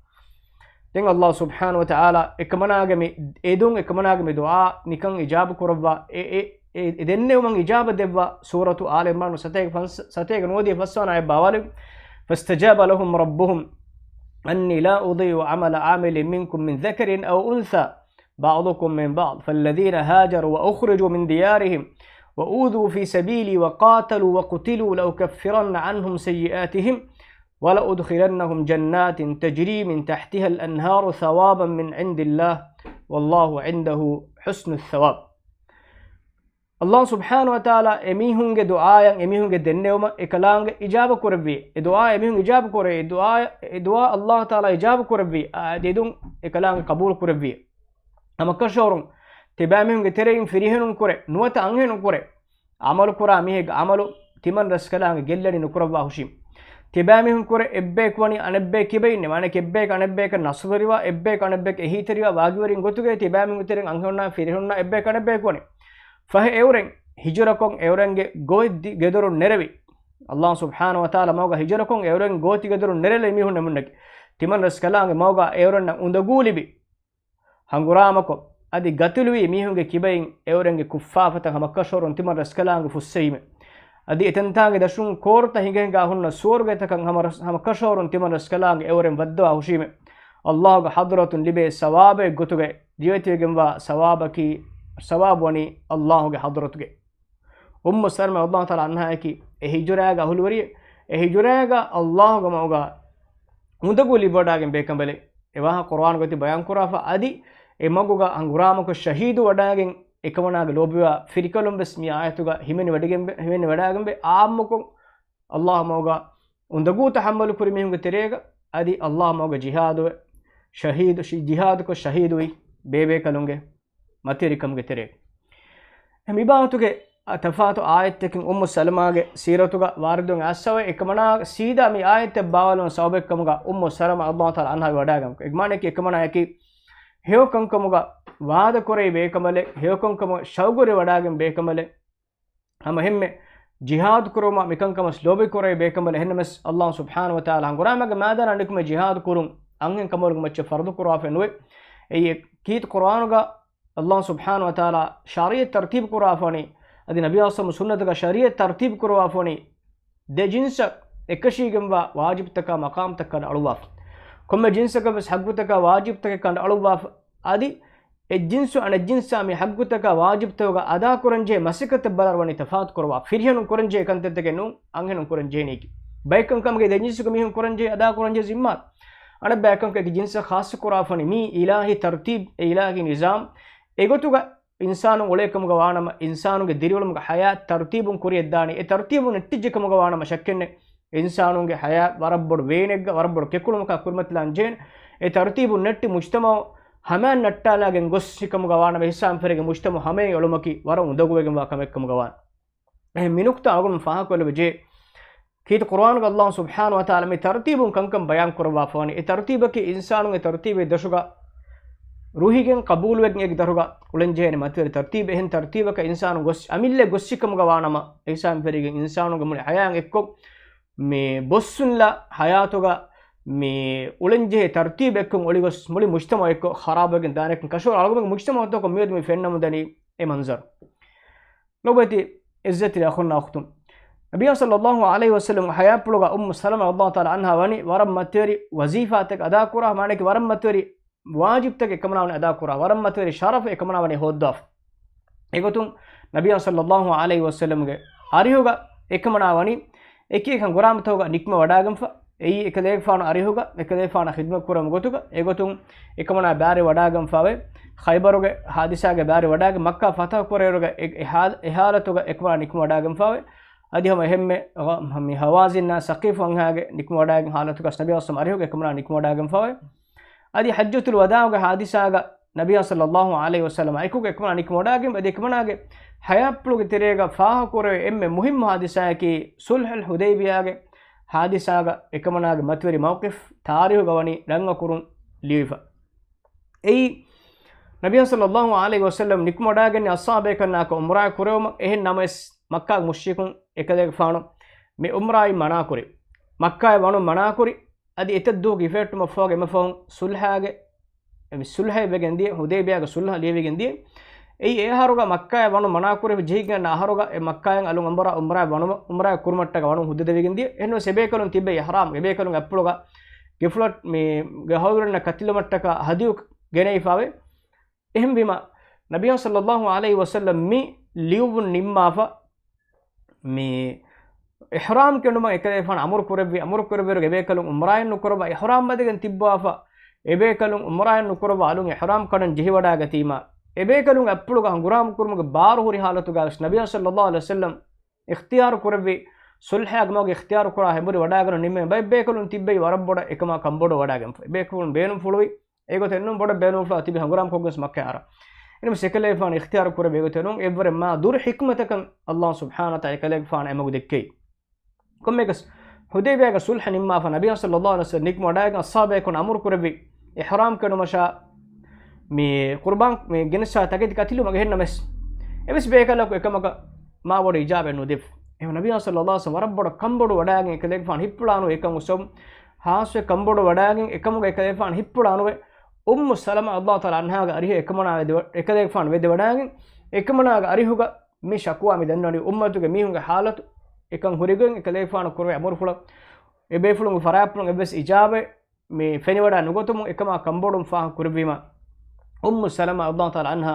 ދެން އައްލާހު ސުބްޙާނަހު ވަތަޢާލާ އެކަމަނާގެ މި އެދުން، އެކަމަނާގެ މި ދުޢާ ނިކަން އިޖާބަ ކުރައްވާ، އެ، އެ، އެ، އެ ދެންނެވުމަށް އިޖާބަ ދެއްވާ ސޫރަތު އާލު ޢިމްރާނު ސަތޭކަ ފަންސަ-، ސަތޭކަ ނުވަދިހަ ފަސްވަނަ އާޔަތް ބާވާލި، فاستجاب لهم ربهم أني لا أضيع عمل عامل منكم من ذكر أو أنثى بعضكم من بعض، فالذين هاجروا وأخرجوا من ديارهم وأوذوا في سبيلي وقاتلوا وقتلوا لأكفرن عنهم سيئاتهم ولأدخلنهم جنات تجري من تحتها الأنهار ثوابا من عند الله والله عنده حسن الثواب. އައްލާހު ސުބްޙާނަހު ވަތަޢާލާ އެމީހުންގެ ދުޢާއަށް އެމީހުންގެ ދެންނެވުމަށް އެކަލާނގެ އިޖާބަ ކުރެއްވި. އެ ދުޢާ އެމީހުން އިޖާބަ ކުރޭ. އެ ދުޢާ، އެ ދުޢާ އައްލާހު ތަޢާލާ އިޖާބަ ކުރެއްވި. އާ، އެ ދެދުން އެކަލާނގެ ޤަބޫލު ކުރެއްވި. ހަމަކަށަވަރުން ތިބާމީހުންގެ ތެރެއިން ފިރިހެނުން ކުރެ، ނުވަތަ އަންހެނުން ކުރެ، ޢަމަލު ކުރާ މީހެއްގެ ޢަމަލު ތިމަން ރަސްކަލާނގެ ގެއްލަނީ ނުކުރައްވާ ހުށީމަ. ތިބާމީހުން ކުރެ އެއްބަޔަކު ވަނީ އަނެއްބަޔަކު ކިބައިންނެވި. އަނެކަ އެއްބަޔަކު އަނެއްބަޔަކަށް ނަޞްރުވެރިވާ، އެއްބަޔަކު އަނެއްބަޔަކަށް އެހީތެރިވާ، ވާގިވެރިން ގޮތުގައި ތިބާމީހުންގެ ތެރެއިން އަންހެނުންނާ ފިރިހެނުންނާ އެއްބަޔަކު އަނެއްބަޔަކު ވަނީ. ފަހެ އެއުރެން ހިޖުރަކޮށް އެއުރެންގެ ގޯތި ގެދޮރުން ނެރެވި. އައްލާހު ސުބްޙާނަހު ވަތަޢާލާ މަގުގަ ހިޖުރަކޮށް އެއުރެން ގޯތި ގެދޮރުން ނެރެލެވި މީހުން ނެމުންނަކީ. ތިމަން ރަސްކަލާނގެ މަގުގަ އެއުރެންނަށް އުނދަގޫ ލިބި. ހަނގުރާމަކޮށް، އަދި ގަތުލުވީ މީހުންގެ ކިބައިން އެއުރެންގެ ކުށްފާފަތައް ހަމަކަށަވަރުން ތިމަން ރަސްކަލާނގެ ފުއްސެވީމެ. އަދި އެތަންތާނގެ ދަށުން ކޯރުތައް ހިނގަހިނގާ ހުންނަ ސުވަރުގެތަކަށް ހަމަ ރަސް-، ހަމަކަށަވަރުން ތިމަން ރަސްކަލާނގެ އެއުރެން ވައްދަވާ ހުށީމެ. އައްލާހުގެ ޙަޟްރަތުން ލިބޭ ސަވާބެއް ގޮތުގައި ދިވެތިވެގެންވާ ސަވާބަކީ، ސަވާބު ވަނީ އައްލާހުގެ ޙަޟްރަތުގައި. އުއްމު ސަލަމާ ރަޟިޔަﷲ ތަޢާލާ ޢަންހާއަކީ އެ ހިޖުރާގެ އަހުލުވެރިއެއް، އެ ހިޖުރާގަ އައްލާހުގެ މަގުގަ އުނދަގޫ ލިބިވަޑާގެން ބޭކަނބަލެއް. އެ ވާހަކަ ޤުރުއާނުގައި ބަޔާންކުރާފަ، އަދި އެ މަގުގަ ހަނގުރާމަކޮށް ޝަހީދު ވަޑާގެން އެކަމަނާގެ ލޯބިވާ ފިރިކަލުން ވެސް މި އާޔަތުގަ ހިމެނި ވަޑިގެން، ހިމެނި ވަޑާގެންވޭ. އާއްމުކޮށް އައްލާހު މަގުގަ އުނދަގޫ ތަޙައްމަލު ކުރި މީހުންގެ ތެރޭގަ އަދި އައްލާހު މަގުގަ ޖިހާދުވެ، ޝަހީދު، ޝި-، ޖިހާދުކޮށް ޝަހީދުވި ބޭބޭކަލުންގެ މަތިވެރިކަމުގެ ތެރޭގަ. މި ބާވަތުގެ ތަފާތު އާޔަތްތަކެއް އުއްމު ސަލަމާގެ ސީރަތުގަ ވާރިދުވެގެން އައިސްފަވޭ. އެކަމަނާ ސީދާ މި އާޔަތްތައް ބާވާލުމަށް ސަބަބެއްކަމުގަ އުއްމު ސަލަމާ ރަޟިޔަﷲ ތަޢާލާ ޢަންހާ ވަޑާގަން. އެގްމާނަކީ އެކަމަނާއަކީ ހެޔޮކަންކަމުގަ ވާދަކުރެވި ބޭކަނބަލެއް، ހެޔޮކަންކަމަށް ޝައުގުވެރިވަޑާގެން ބޭކަނބަލެއް. ހަމަ އެހެންމެ ޖިހާދު ކުރުމަށް މިކަންކަމަށް ލޯބިކުރެވި ބޭކަނބަލެއް. އެހެންނަމަސް އައްލާހު ސުބްޙާނަހު ވަތަޢާލާ ހަނގުރާމައިގެ މައިދާނަށް ނިކުމެ ޖިހާދު ކުރުން އަންހެން ކަނބަލުގެ މައްޗަށް ފަރުޟު ކުރާފައެއް ނުވޭ. އެއީ ކީރިތި ޤުރުއާނުގަ ﷲ ސުބްޙާނަހޫ ވަތަޢާލާ ޝަރީޢަތް ތަރުތީބު ކުރާފަވަނީ، އަދި ނަބިއްޔާ ސައްލަﷲ ސުންނަތުގަ ޝަރީޢަތް ތަރުތީބު ކުރައްވާފަވަނީ، ދެ ޖިންސަށް އެކަށީގެންވާ ވާޖިބުތަކާ މަޤާމްތައް ކަނޑައަޅުއްވާފަ. ކޮންމެ ޖިންސަކަށް ވެސް ޙައްޤުތަކާ ވާޖިބުތަކެއް ކަނޑައަޅުއްވާފަ. އަދި އެއް ޖިންސު އަނެއް ޖިންސާ މި ޙައްޤުތަކާ ވާޖިބުތަކުގަ އަދާކުރަންޖެހޭ މަސައްކަތަށް ބަލާއިރު ވަނީ ތަފާތު ކުރައްވާ. ފިރިހެނުން ކުރަންޖެހޭ ކަންތައްތަކެއް ނޫން، އަންހެނުން ކުރަންޖެހޭނީކީ. ބައެއް ކަންކަމަކީ ދެ ޖިންސުގެ މީހުން ކުރަންޖެހޭ އަދާކުރަންޖެހޭ ޒިންމާ. އަނެއް ބައެއް ކަންކަމަކީ ޖިންސަށް ޚާއްޞަ ކުރާފަވަނީ މީ އިލާހީ ތަރުތީބު، އެ އިލާހީ ނިޒާމް. އެގޮތުގަ އިންސާނުން އުޅޭ ކަމުގަ ވާނަމަ، އިންސާނުންގެ ދިރިއުޅުމުގެ ޙަޔާތް ތަރުތީބުން ކުރިޔަށްދާނީ. އެ ތަރުތީބު ނެއްޓިއްޖެ ކަމުގަ ވާނަމަ ޝައްކެއްނެއް، އިންސާނުންގެ ޙަޔާތް ވަރަށް ބޮޑު ވޭނެއްގަ، ވަރަށް ބޮޑު ކެކުޅުމަކާ ކުރިމަތިލާން ޖެހޭނެ. އެ ތަރުތީބުން ނެއްޓި މުޖްތަމަޢު ހަމައިން ނައްޓާލާގެން ގޮސް ހިކަމުގަ ވާނަމަ، އިސްލާމް ފިރިހެންގެ މުޖްތަމަޢު ހަމައިން އެ އުޅުމަކީ ވަރަށް އުނދަގޫވެގެންވާ ކަމެއް ކަމުގަ ވާނެ. އެހެން މި ނުކުތާ އަޅުގަނޑު ފާހަގަކޮށްލެވިއްޖެ. ކީރިތި ޤުރުއާނުގަ ﷲ ސުބްޙާނަހޫ ވަތަޢާލާ މި ތަރުތީބުން ކަންކަން ބަޔާން ކުރައްވާފަވަނީ. އެ ތަރުތީބަކީ އިންސާނުން އެ ތަރުތީބު ދަށުގަ ރުހިގެން ޤަބޫލުވެގެން އޭގެ ދަށުގަ އުޅެންޖެހޭނެ މަތިވެރި ތަރުތީބެއް. އެހެން ތަރުތީބަކަށް އިންސާނު ގޮސް، އަމިއްލަ ގޮއްސި ކަމުގަ ވާނަމަ، އިސްލާމް ފިރިހެންގެ އިންސާނުންގެ މުޅި ޙަޔާތް އެއްކޮށް، މި ބޮއްސުންލާ ޙަޔާތުގަ މި އުޅެންޖެހޭ ތަރުތީބެއްކޮށް އޮޅިގޮސް މުޅި މުޖްތަމަޢެއްކޮށް ޚަރާބުވެގެން ދާނެކަން ކަށަވަރު އަޅުގަނޑުގެ މުޖްތަމަޢުތަކުން މިއަދު މި ފެންނަމުންދަނީ އެ މަންޒަރު. ލޮބުވެތި އިއްޒަތްތެރި އަޚުންނާ އުޚްތުން. ނަބިއްޔާ ޞައްލަﷲ ޢަލައިހި ވަސައްލަމް ޙަޔާތްޕުޅުގަ އުއްމު ސަލަމާ ރަޟިޔަﷲ ތަޢާލާ ޢަންހާ ވަނީ ވަރަށް މަތިވެރި ވަޒީފާތަކެއް އަދާކުރާ، މާނައަކީ ވަރަށް މަތިވެރި ވާޖިބުތަކެއް އެކަމަނާ ވަނީ އަދާކުރާ، ވަރަށް މަތިވެރި ޝަރަފެއް އެކަމަނާ ވަނީ ހޯއްދަވާފަ. އެގޮތުން ނަބިއްޔާ ޞައްލަﷲ ޢަލައިހި ވަސައްލަމްގެ އަރިހުގަ އެކަމަނާ ވަނީ އެކި އެކި ހަނގުރާމަތަކުގަ ނިކުމެވަޑާގެންފަ. އެއީ އެކަލޭގެފާނު އަރިހުގަ އެކަލޭގެފާނަށް ޚިދުމަތް ކުރަމު ގޮތުގަ އެގޮތުން އެކަމަނާ ބާރިވަޑާގެންފާވެ. ޚައިބަރުގެ ޙާދިސާގެ ބާރިވަޑާގެން މައްކާ ފަތަޙު ކުރޭއިރުގަ އެ، އެ ޙާލަ، އެ ޙާލަތުގަ އެކަމަނާ ނިކުމެވަޑާގެންފާވެ. އަދި ހަމަ އެހެންމެ މި ހަވާޒިންނާ ސަޤީފު އަންހާގެ ނިކުމެވަޑާގެން ޙާލަތުގަ ނަބިއްޔާ ޞައްލަﷲ ޢަލައިހި ވަސައްލަމް އަރިހުގަ އެކަމަނާ ނިކުމެވަޑާގެންފާވެ. އަދި ޙައްޖަތުލް ވަދާޢުގެ ޙާދިސާގަ ނަބިއްޔާ ޞައްލަﷲ ޢަލައިހި ވަސައްލަމް އެކުގަ އެކަމަނާ ނިކުމެވަޑާގެން އަދި އެކަމަނާގެ ޙަޔާތްޕުޅުގެ ތެރޭގަ ފާހަގަކުރެވޭ އެންމެ މުހިއްމު ޙާދިސާއަކީ ޞުލްޙުލް ޙުދައިބިޔާގެ ޙާދިސާގަ އެކަމަނާގެ މަތިވެރި މައުޤިފް ތާރީޚުގަ ވަނީ ރަން އަކުރުން ލިޔުއްވިފަ. އެއީ، ނަބިއްޔާ ޞައްލަﷲ ޢަލައިހި ވަސައްލަމް ނިކުމެވަޑާގެންނެވި އަޞްޙާބޭކަލުންނާކޮށް ޢުމްރާއެއް ކުރެވުމަށް. އެހެން ނަމަވެސް، މައްކާގެ މުޝްރިކުން އެކަލޭގެފާނު މި ޢުމްރާއިން މަނާކުރި، މައްކާއަށް ވަނުން މަނާކުރި. އަދި އެތައް ދުވަހަކު ހިފެހެއްޓުމަށްފަހުގަ އެމަފަހުން ޞުލްޙާގެ، މި ޞުލްޙައެއް ވެގެން ދިޔަ، ޙުދައިބިޔާގެ ޞުލްޙަ ލިޔެވިގެން ދިޔަ. އެއީ އެ އަހަރުގަ މައްކާއަށް ވަނުން މަނާކުރެވި ޖެހިގެން އަހަރުގަ އެ މައްކާއިން އަލުން އަނބުރާ ޢުމްރާ ވަނުމަށް، ޢުމްރާއެއް ކުރުމަށްޓަކާ ވަނުން ހުއްދަ ދެވިގެން ދިޔަ. އެހެންވެސް އެބޭކަލުން ތިއްބެވި އިޙްރާމް، އެބޭކަލުން އަތްޕުޅުގަ ގެފުޅަށް މި ގެ ހައުދުރެންނަށް ކަތިލުމަށްޓަކާ ހަދިޔު ގެނައިފާވެ. އެހެންވީމަ، ނަބިއްޔާ ޞައްލަﷲ ޢަލައިހި ވަސައްލަމް މި ލިޔުއްވުން ނިންމާފަ، މި އިޙްރާމް ކެނޑުމަށް އެކަލޭގެފާނު އަމުރު ކުރެއްވި، އަމުރު ކުރެއްވިއިރު އެބޭކަލުން ޢުމްރާއެއް ނުކުރައްވާ، އިޙްރާމް ބަދެގެން ތިއްބަވާފަ، އެބޭކަލުން ޢުމްރާއެއް ނުކުރައްވާ އަލުން އިޙްރާމް ކަނޑަން ޖެހިވަޑާގަތީމަ، އެބޭކަލުން އަތްޕުޅުގަ ހަނގުރާމަ ކުރުމުގެ ބާރު ހުރި ޙާލަތުގަ ވެސް ނަބިއްޔާ ޞައްލަﷲ ޢަލައިހި ވަސައްލަމް އިޚްތިޔާރު ކުރެއްވި ޞުލްޙާގެ މަގު އިޚްތިޔާރު ކުރާ ހެނބުރި ވަޑާގަން ނިމޭ ބައެއް ބޭކަލުން ތިއްބެވި ވަރަށް ބޮޑަށް އެކަމާ ކަންބޮޑުވަޑާގެންފަ. ބޭކަލުން ބޭނުންފުޅުވި އެގޮތެއް ނޫން، ބޮޑަށް ބޭނުންފުޅާ ތިބި ހަނގުރާމަ ކޮށްގެން މައްކާ އަރާ. އެނަމަސް އެކަލޭގެފާނު އިޚްތިޔާރު ކުރެއްވި އެގޮތެއް ނޫން، އެއްވަރެއް މާ ދުރު ޙިކްމަތަކަށް ﷲ ސުބްޙާނަހޫ ވަތަޢާލާ އެކަލޭގެފާނަށް އެމަގު ދެއްކެވި. ކޮންމެއަކަސް، ޙުދައިބިޔާގެ ޞުލްޙަ ނިންމާފަ ނަބިއްޔާ ޞައްލަﷲ ޢަލައިހި ވަސައްލަމް ނިކުމެވަޑައިގެން އަޞްޙާބޭކަލުން އަމުރު ކުރެއްވި އިޙްރާމް ކެނޑުމަށާ މި ޤުރުބާން މި ގެނެސްފާ ތަކެތި ކަތިލުމަށް އެހެންނަމަވެސް، އެވެސް ބޭކަލަކު އެކަމަކަށް މާ ބޮޑު އިޖާބައެއް ނުދެއްވި. އެހެން ނަބިއްޔާ ޞައްލަﷲ ޢަލައިހި ވަސައްލަމް ވަރަށް ބޮޑަށް ކަންބޮޑުވަޑައިގެން އެކަލޭގެފާނު ހިއްޕުޅާނު އެކަން އުސް ޚާއްޞަ ކަންބޮޑުވަޑައިގެން އެކަމުގަ އެކަލޭގެފާނު ހިއްޕުޅާނުވެ އުއްމު ސަލަމާ ރަޟިޔަﷲ ތަޢާލާ ޢަންހާގެ އަރިހަށް އެކަމަނާ ވެދެވަ-، އެކަލޭގެފާނު ވެދެވަޑައިގެން އެކަމަނާގެ އަރިހުގަ މި ޝަކުވާ މި ދަންނަވަނީ އުއްމަތުގެ މީހުންގެ ޙާލަތު އެކަން ހުރިގޮތް އެކަލޭގެފާނު ކުރެވޭ އަމުރުފުޅަށް އެބޭފުޅުންގެ ފަރާތްޕުޅުން އެއްވެސް އިޖާބައެއް މި ފެނިވަޑާ ނުގަތުމުން އެކަމާ ކަންބޮޑުން ފާހަގަ ކުރެއްވީމަ، އުއްމު ސަލަމާ ރަޟިޔަﷲ ތަޢާލާ ޢަންހާ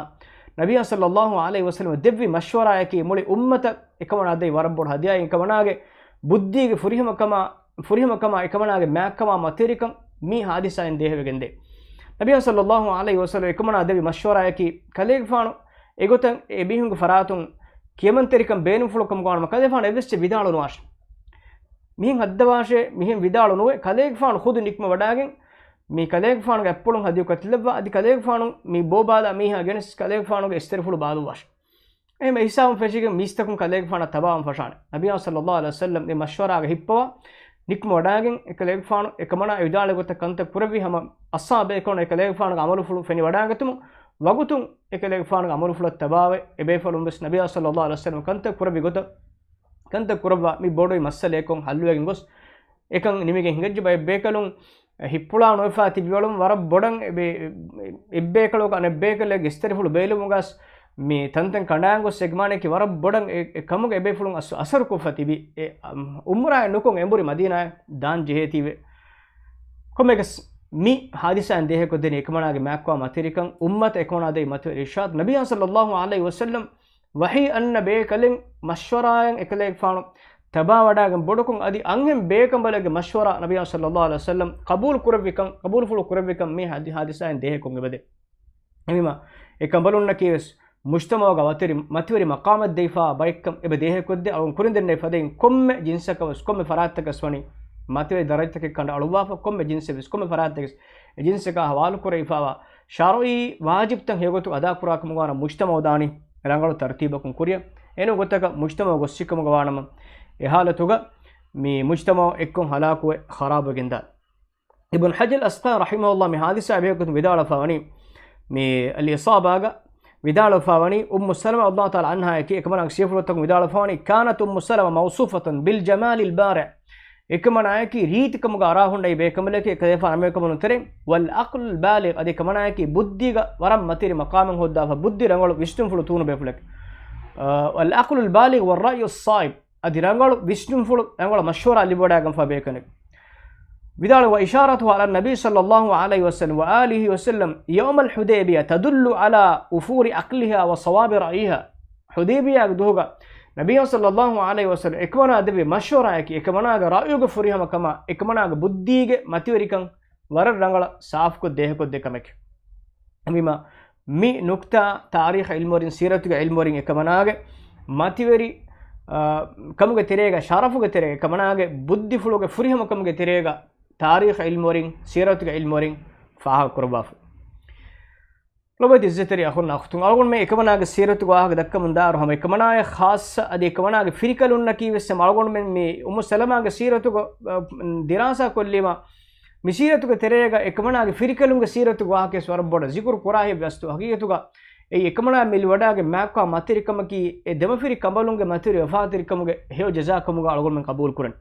ނަބިއްޔާ ޞައްލަﷲ ޢަލައިހި ވަސައްލަމަށް ދެއްވި މަޝްވަރާއަކީ މުޅި އުއްމަތަށް އެކަމަނާ ދެއްވި ވަރަށް ބޮޑު ހަދިޔާއެއް. އެކަމަނާގެ ބުއްދީގެ ފުރިހަމަކަމާ، ފުރިހަމަކަމާ އެކަމަނާގެ މާތްކަމާ މަތިވެރިކަން މި ޙާދިސާއިން ދޭހަވެގެންދޭ. ނަބިއްޔާ ޞައްލަﷲ ޢަލައިހި ވަސައްލަމަ އެކަމަނާ ދެއްވި މަޝްވަރާއަކީ ކަލޭގެފާނު އެގޮތަށް އެ މީހުންގެ ފަރާތުން ކިޔަމަންތެރިކަން ބޭނުންފުޅުކަމުގަ ވާނަމަ ކަލޭގެފާނު އެއްވެސް ވިދާޅު ނުވާށެ. މިހެން ހައްދަވާށޭ، މިހެން ވިދާޅު ނުވެ، ކަލޭގެފާނު ޚުދު ނިކުމެ ވަޑާގެން މި ކަލޭގެފާނުގެ އަތްޕުޅުން ހަދިޔު ކަތިލައްވާ، އަދި ކަލޭގެފާނު މި ބޯބާލާ މީހާ ގެނެސް ކަލޭގެފާނުގެ އިސްތިރިފުޅު ބާލުއްވާށޭ. އެހެން އެހިސާބުން ފެށިގެން މީސްތަކުން ކަލޭގެފާނަށް ތަބާވާން ފަށާނެ. ނަބިއްޔާ ޞައްލަﷲ ޢަލައިހި ވަސައްލަމް އެ މަޝްވަރާގަ ހިއްޕަވާ، ނިކުމެ ވަޑާގެން އެކަލޭގެފާނު އެކަމަނާ ވިދާޅުވި ގޮތަށް ކަންތައް ކުރެއްވި ހަމަ އަޞްޙާބޭކަލުން އެކަލޭގެފާނުގެ އަމަލުފުޅު ފެނިވަޑާގަތުމުން ވަގުތުން އެކަލޭގެފާނުގެ އަމަލުފުޅަށް ތަބާވެ، އެބޭފުޅުން ވެސް ނަބިއްޔާ ޞައްލަﷲ ޢަލައިހި ވަސައްލަމް ކަންތައް ކުރެއްވި ގޮތަށް ކަންތައް ކުރައްވާ މި ބޮޑުވި މައްސަލައެއްކޮށް ޙައްލުވެގެން ގޮސް އެކަން ނިމިގެން ހިނގައްޖެ. ބައެއް ބޭކަލުން ހިތްޕުޅާ ނުވެފާ ތިބިވަޅުން ވަރަށް ބޮޑަށް އެބޭ-، އެއްބޭކަލަކު އަނެއްބޭކަލެއްގެ އިސްތަށިފުޅު ބޭލުމުގަސް މި ތަންތަން ކަނޑާން ގޮސް އެގްމާނެކި ވަރަށް ބޮޑަށް އެ، އެ ކަމުގެ އެބޭފުޅުން އަސް-، އަސަރުކޮށްފަ ތިބި އެ، އަމް، އުމްރާއެއް ނުކޮށް އެނބުރި މަދީނާއަށް ދާން ޖެހޭތީވެ. ކޮންމެއަކަސް މި ހާދިސާއިން ދޭހަކޮށްދެނީ އެކަމަނާގެ މާތްކޮޅާ މަތިވެރިކަން، އުއްމަތަށް އެކަމަނާ ދޭ މަތިވެރި އިރްޝާދު. ނަބިއްޔާ ޞައްލައްލާހު ޢަލައިހި ވަސައްލަމް ވަޙީ އަންނަ ބޭކަލެއް މަޝްވަރާއަށް އެކަލޭގެފާނު ތަބާވަޑާގެން ބޮޑުކޮށް އަދި އަންހެން ބޭކަނބަލެއްގެ މަޝްވަރާ ނަބިއްޔާ ޞައްލައްލާހު ޢަލައިހި ވަސައްލަމް ޤަބޫލު ކުރެއްވިކަން، ޤަބޫލުފުޅު ކުރެއްވިކަން މި ހާދި-، ހާދިސާއިން ދޭހަކޮށް އެބަދޭ. އެހެންވީމަ، އެ ކަނބަލުންނަކީވެސް މުޖްތަމަޢުގަ މަތިވެރި، މަތިވެރި މަޤާމެއް ދެވިފާ ބައެއްކަން އެބަ ދޭހަކޮށްދޭ. އަޅުގަނޑު ކުރިން ދެންނެވި ފަދައިން ކޮންމެ ޖިންސަކަށް ވެސް، ކޮންމެ ފަރާތްތަކަސް ވަނީ މަތިވެރި ދަރަޖަތަކެއް ކަނޑައަޅުއްވާފަ، ކޮންމެ ޖިންސެއް ވެސް، ކޮންމެ ފަރާތްތަކެސް އެ ޖިންސަކާ ހަވާލު ކުރެވިފާވާ ޝަރުޢީ ވާޖިބްތައް ހެޔޮގޮތުގަ އަދާކުރާކަމުގަ ވާނަމަ މުޖްތަމަޢު ދާނީ ރަނގަޅު ތަރުތީބަކުން ކުރިއަށް. އެނޫން ގޮތަކަށް މުޖްތަމަޢު ގޮއްސިކަމުގަ ވާނަމަ އެ ހާލަތުގަ މި މުޖްތަމަޢު އެއްކޮށް ހަލާކުވެ ޚަރާބުވެގެންދާނެ. އިބްނު ޙަޖަރު އަސްޤަލާނީ ރަޙިމަހުﷲ މި ހާދިސާ ބެހޭގޮތުން ވިދާޅުވެފަވަނީ، މި އަލް އިޞާބާގަ ވިދާޅުވެފަވަނީ، އުއްމު ސަލަމާ ރަޟިޔަﷲ ތަޢާލާ ޢަންހާއަކީ އެކަމަނާގެ ސިޔަފުޅުތަކުން ވިދާޅުވެފަވަނީ، كانت أم سلمة موصوفة بالجمال البارع. އެކަމަނާއަކީ ރީތިކަމުގަ އަރާ ހުންނަ ބޭކަނބަލެކޭ ކަލޭފާނު އަންމެ ކަމަނު ތެރެ، والعقل البالغ، އަދި އެކަމަނާއަކީ ބުއްދީގަ ވަރަށް މަތިވެރި މަޤާމެއް ހޯއްދާފަ ބުއްދި ރަނގަޅު ވިސްނުންފުޅު ތޫނު ބޭފުޅެކޭ. އަ، والعقل البالغ والرأي الصائب. އަދި ރަނގަޅު ވިސްނުންފުޅު، ރަނގަޅު މަޝްވަރާ ލިބިވަޑާގެންފާ ބޭކަނެއް. ވިދާޅު، وإشارته على النبي صلى الله عليه وسلم وآله وسلم يوم الحديبية تدل على وفور عقلها وصواب رأيها. ޙުދައިބިޔާގެ ދުހުގަ ނަބިއްޔާ ޞައްލައްލާހު ޢަލައިހި ވަސައްލަމް އެކަމަނާ ދެއްވި މަޝްވަރާއަކީ އެކަމަނާގެ ރައުޔުގެ ފުރިހަމަކަމާ، އެކަމަނާގެ ބުއްދީގެ މަތިވެރިކަން ވަރަށް ރަނގަޅަށް ސާފުކޮށް ދޭހަކޮށްދޭ ކަމެކެވެ. މި ނުކްތާ ތާރީޚް ޢިލްމުވެރިން، ސީރަތުގެ ޢިލްމުވެރިން އެކަމަނާގެ މަތިވެރި، އާ، ކަމުގެ ތެރޭގަ، ޝަރަފުގެ ތެރޭގަ، އެކަމަނާގެ ބުއްދިފުޅުގެ ފުރިހަމަކަމުގެ ތެރޭގަ ތާރީޚް ޢިލްމުވެރިން، ސީރަތުގެ ޢިލްމުވެރިން ފާހަގަކުރައްވާފަ. ލޮބުވެތި ޢިއްޒަތްތެރި އަޚުންނާ އުޚްތުން، އަޅުގަނޑުމެން އެކަމަނާގެ ސީރަތުގެ ވާހަކަ ދައްކަމުން ދާއިރު ހަމަ އެކަމަނާއަށް ޚާއްޞަ އަދި އެކަމަނާގެ ފިރިކަލުންނަކީ ވެސް ހަމަ އަޅުގަނޑުމެން މި އުއްމު ސަލަމާގެ ސީރަތުގަ، އަ، ދިރާސާ ކޮށްލީމަ، މި ސީރަތުގެ ތެރޭގަ އެކަމަނާގެ ފިރިކަލުންގެ ސީރަތުގެ ވާހަކަވެސް ވަރަށް ބޮޑަށް ޒިކުރު ކުރާ ހެއްޔެވެ؟ އަސްލު ހަގީގަތުގަ އެއީ އެކަމަނާ މި ލިބިވަޑާގެން މާތްކޮޅާ މަތިވެރިކަމަކީ އެ ދެމަފިރި ކަނބަލުންގެ މަތިވެރި ވަފާތެރިކަމުގެ ހެޔޮ ޖަޒާކަމުގަ އަޅުގަނޑުމެން ޤަބޫލު ކުރަން.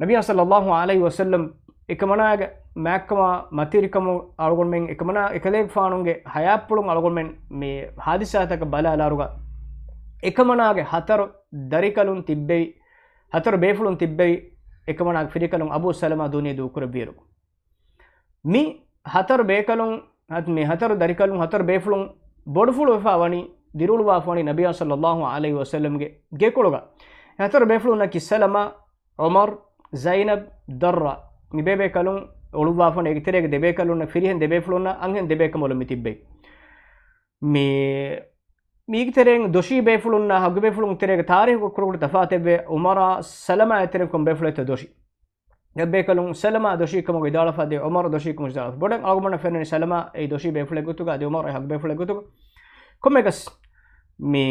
ނަބިއްޔާ ޞައްލައްލާހު ޢަލައިހި ވަސައްލަމް އެކަމަނާގެ މާތްކަމާ މަތިވެރިކަމު އަޅުގަނޑުމެން އެކަމަނާ އެކަލޭގެފާނުގެ ހަޔާތްޕުޅުން އަޅުގަނޑުމެން މި ހާދިސާތަކަށް ބަލާލާއިރުގަ އެކަމަނާގެ ހަތަރު ދަރިކަލުން ތިއްބެވި، ހަތަރު ބޭފުޅުން ތިއްބެވި، އެކަމަނާގެ ފިރިކަލުން އަބޫ ސަލަމާ ދުނިޔެ ދޫކުރެއްވިއިރު. މި ހަތަރު ބޭކަލުން، މި ހަތަރު ދަރިކަލުން، ހަތަރު ބޭފުޅުން ބޮޑުފުޅުވެފަ ވަނީ، ދިރިއުޅުވާފަ ވަނީ ނަބިއްޔާ ޞައްލައްލާހު ޢަލައިހި ވަސައްލަމްގެ ގެކޮޅުގަ. ހަތަރު ބޭފުޅުންނަކީ ސަލަމާ، ޢުމަރު، ޒައިނަބް، ދައްރާ. މި ބޭބޭކަލުން އުޅުއްވާފަ ވަނީ، އޭގެ ތެރޭގަ ދެބޭކަލުންނަށް، ފިރިހެން ދެބޭފުޅުންނަށް އަންހެން ދެބޭކަނބަލުން މި ތިއްބެވި. މި، މީގެ ތެރެއިން ދޮށީ ބޭފުޅުންނާ ހަގު ބޭފުޅުން ތެރޭގަ ތާރީޚުގަ ކުޑަކުޑަ ތަފާތެއްވޭ، ޢުމަރާ ސަލަމާ ތެރެއިން ކޮން ބޭފުޅެއްތޯ ދޮށީ. އެއްބޭކަލުން ސަލަމާ ދޮށީ ކަމުގަ ވިދާޅުވެފަ ދޭ، ޢުމަރު ދޮށީ ކަމުގަ ވިދާޅުވެފަ. ބޮޑަށް އަޅުގަނޑަށް ފެންނަނީ ސަލަމާ އެއީ ދޮށީ ބޭފުޅެއް ގޮތުގަ، އަދި ޢުމަރު އެއީ ހަގު ބޭފުޅެއް ގޮތުގަ. ކޮންމެއަކަސް މި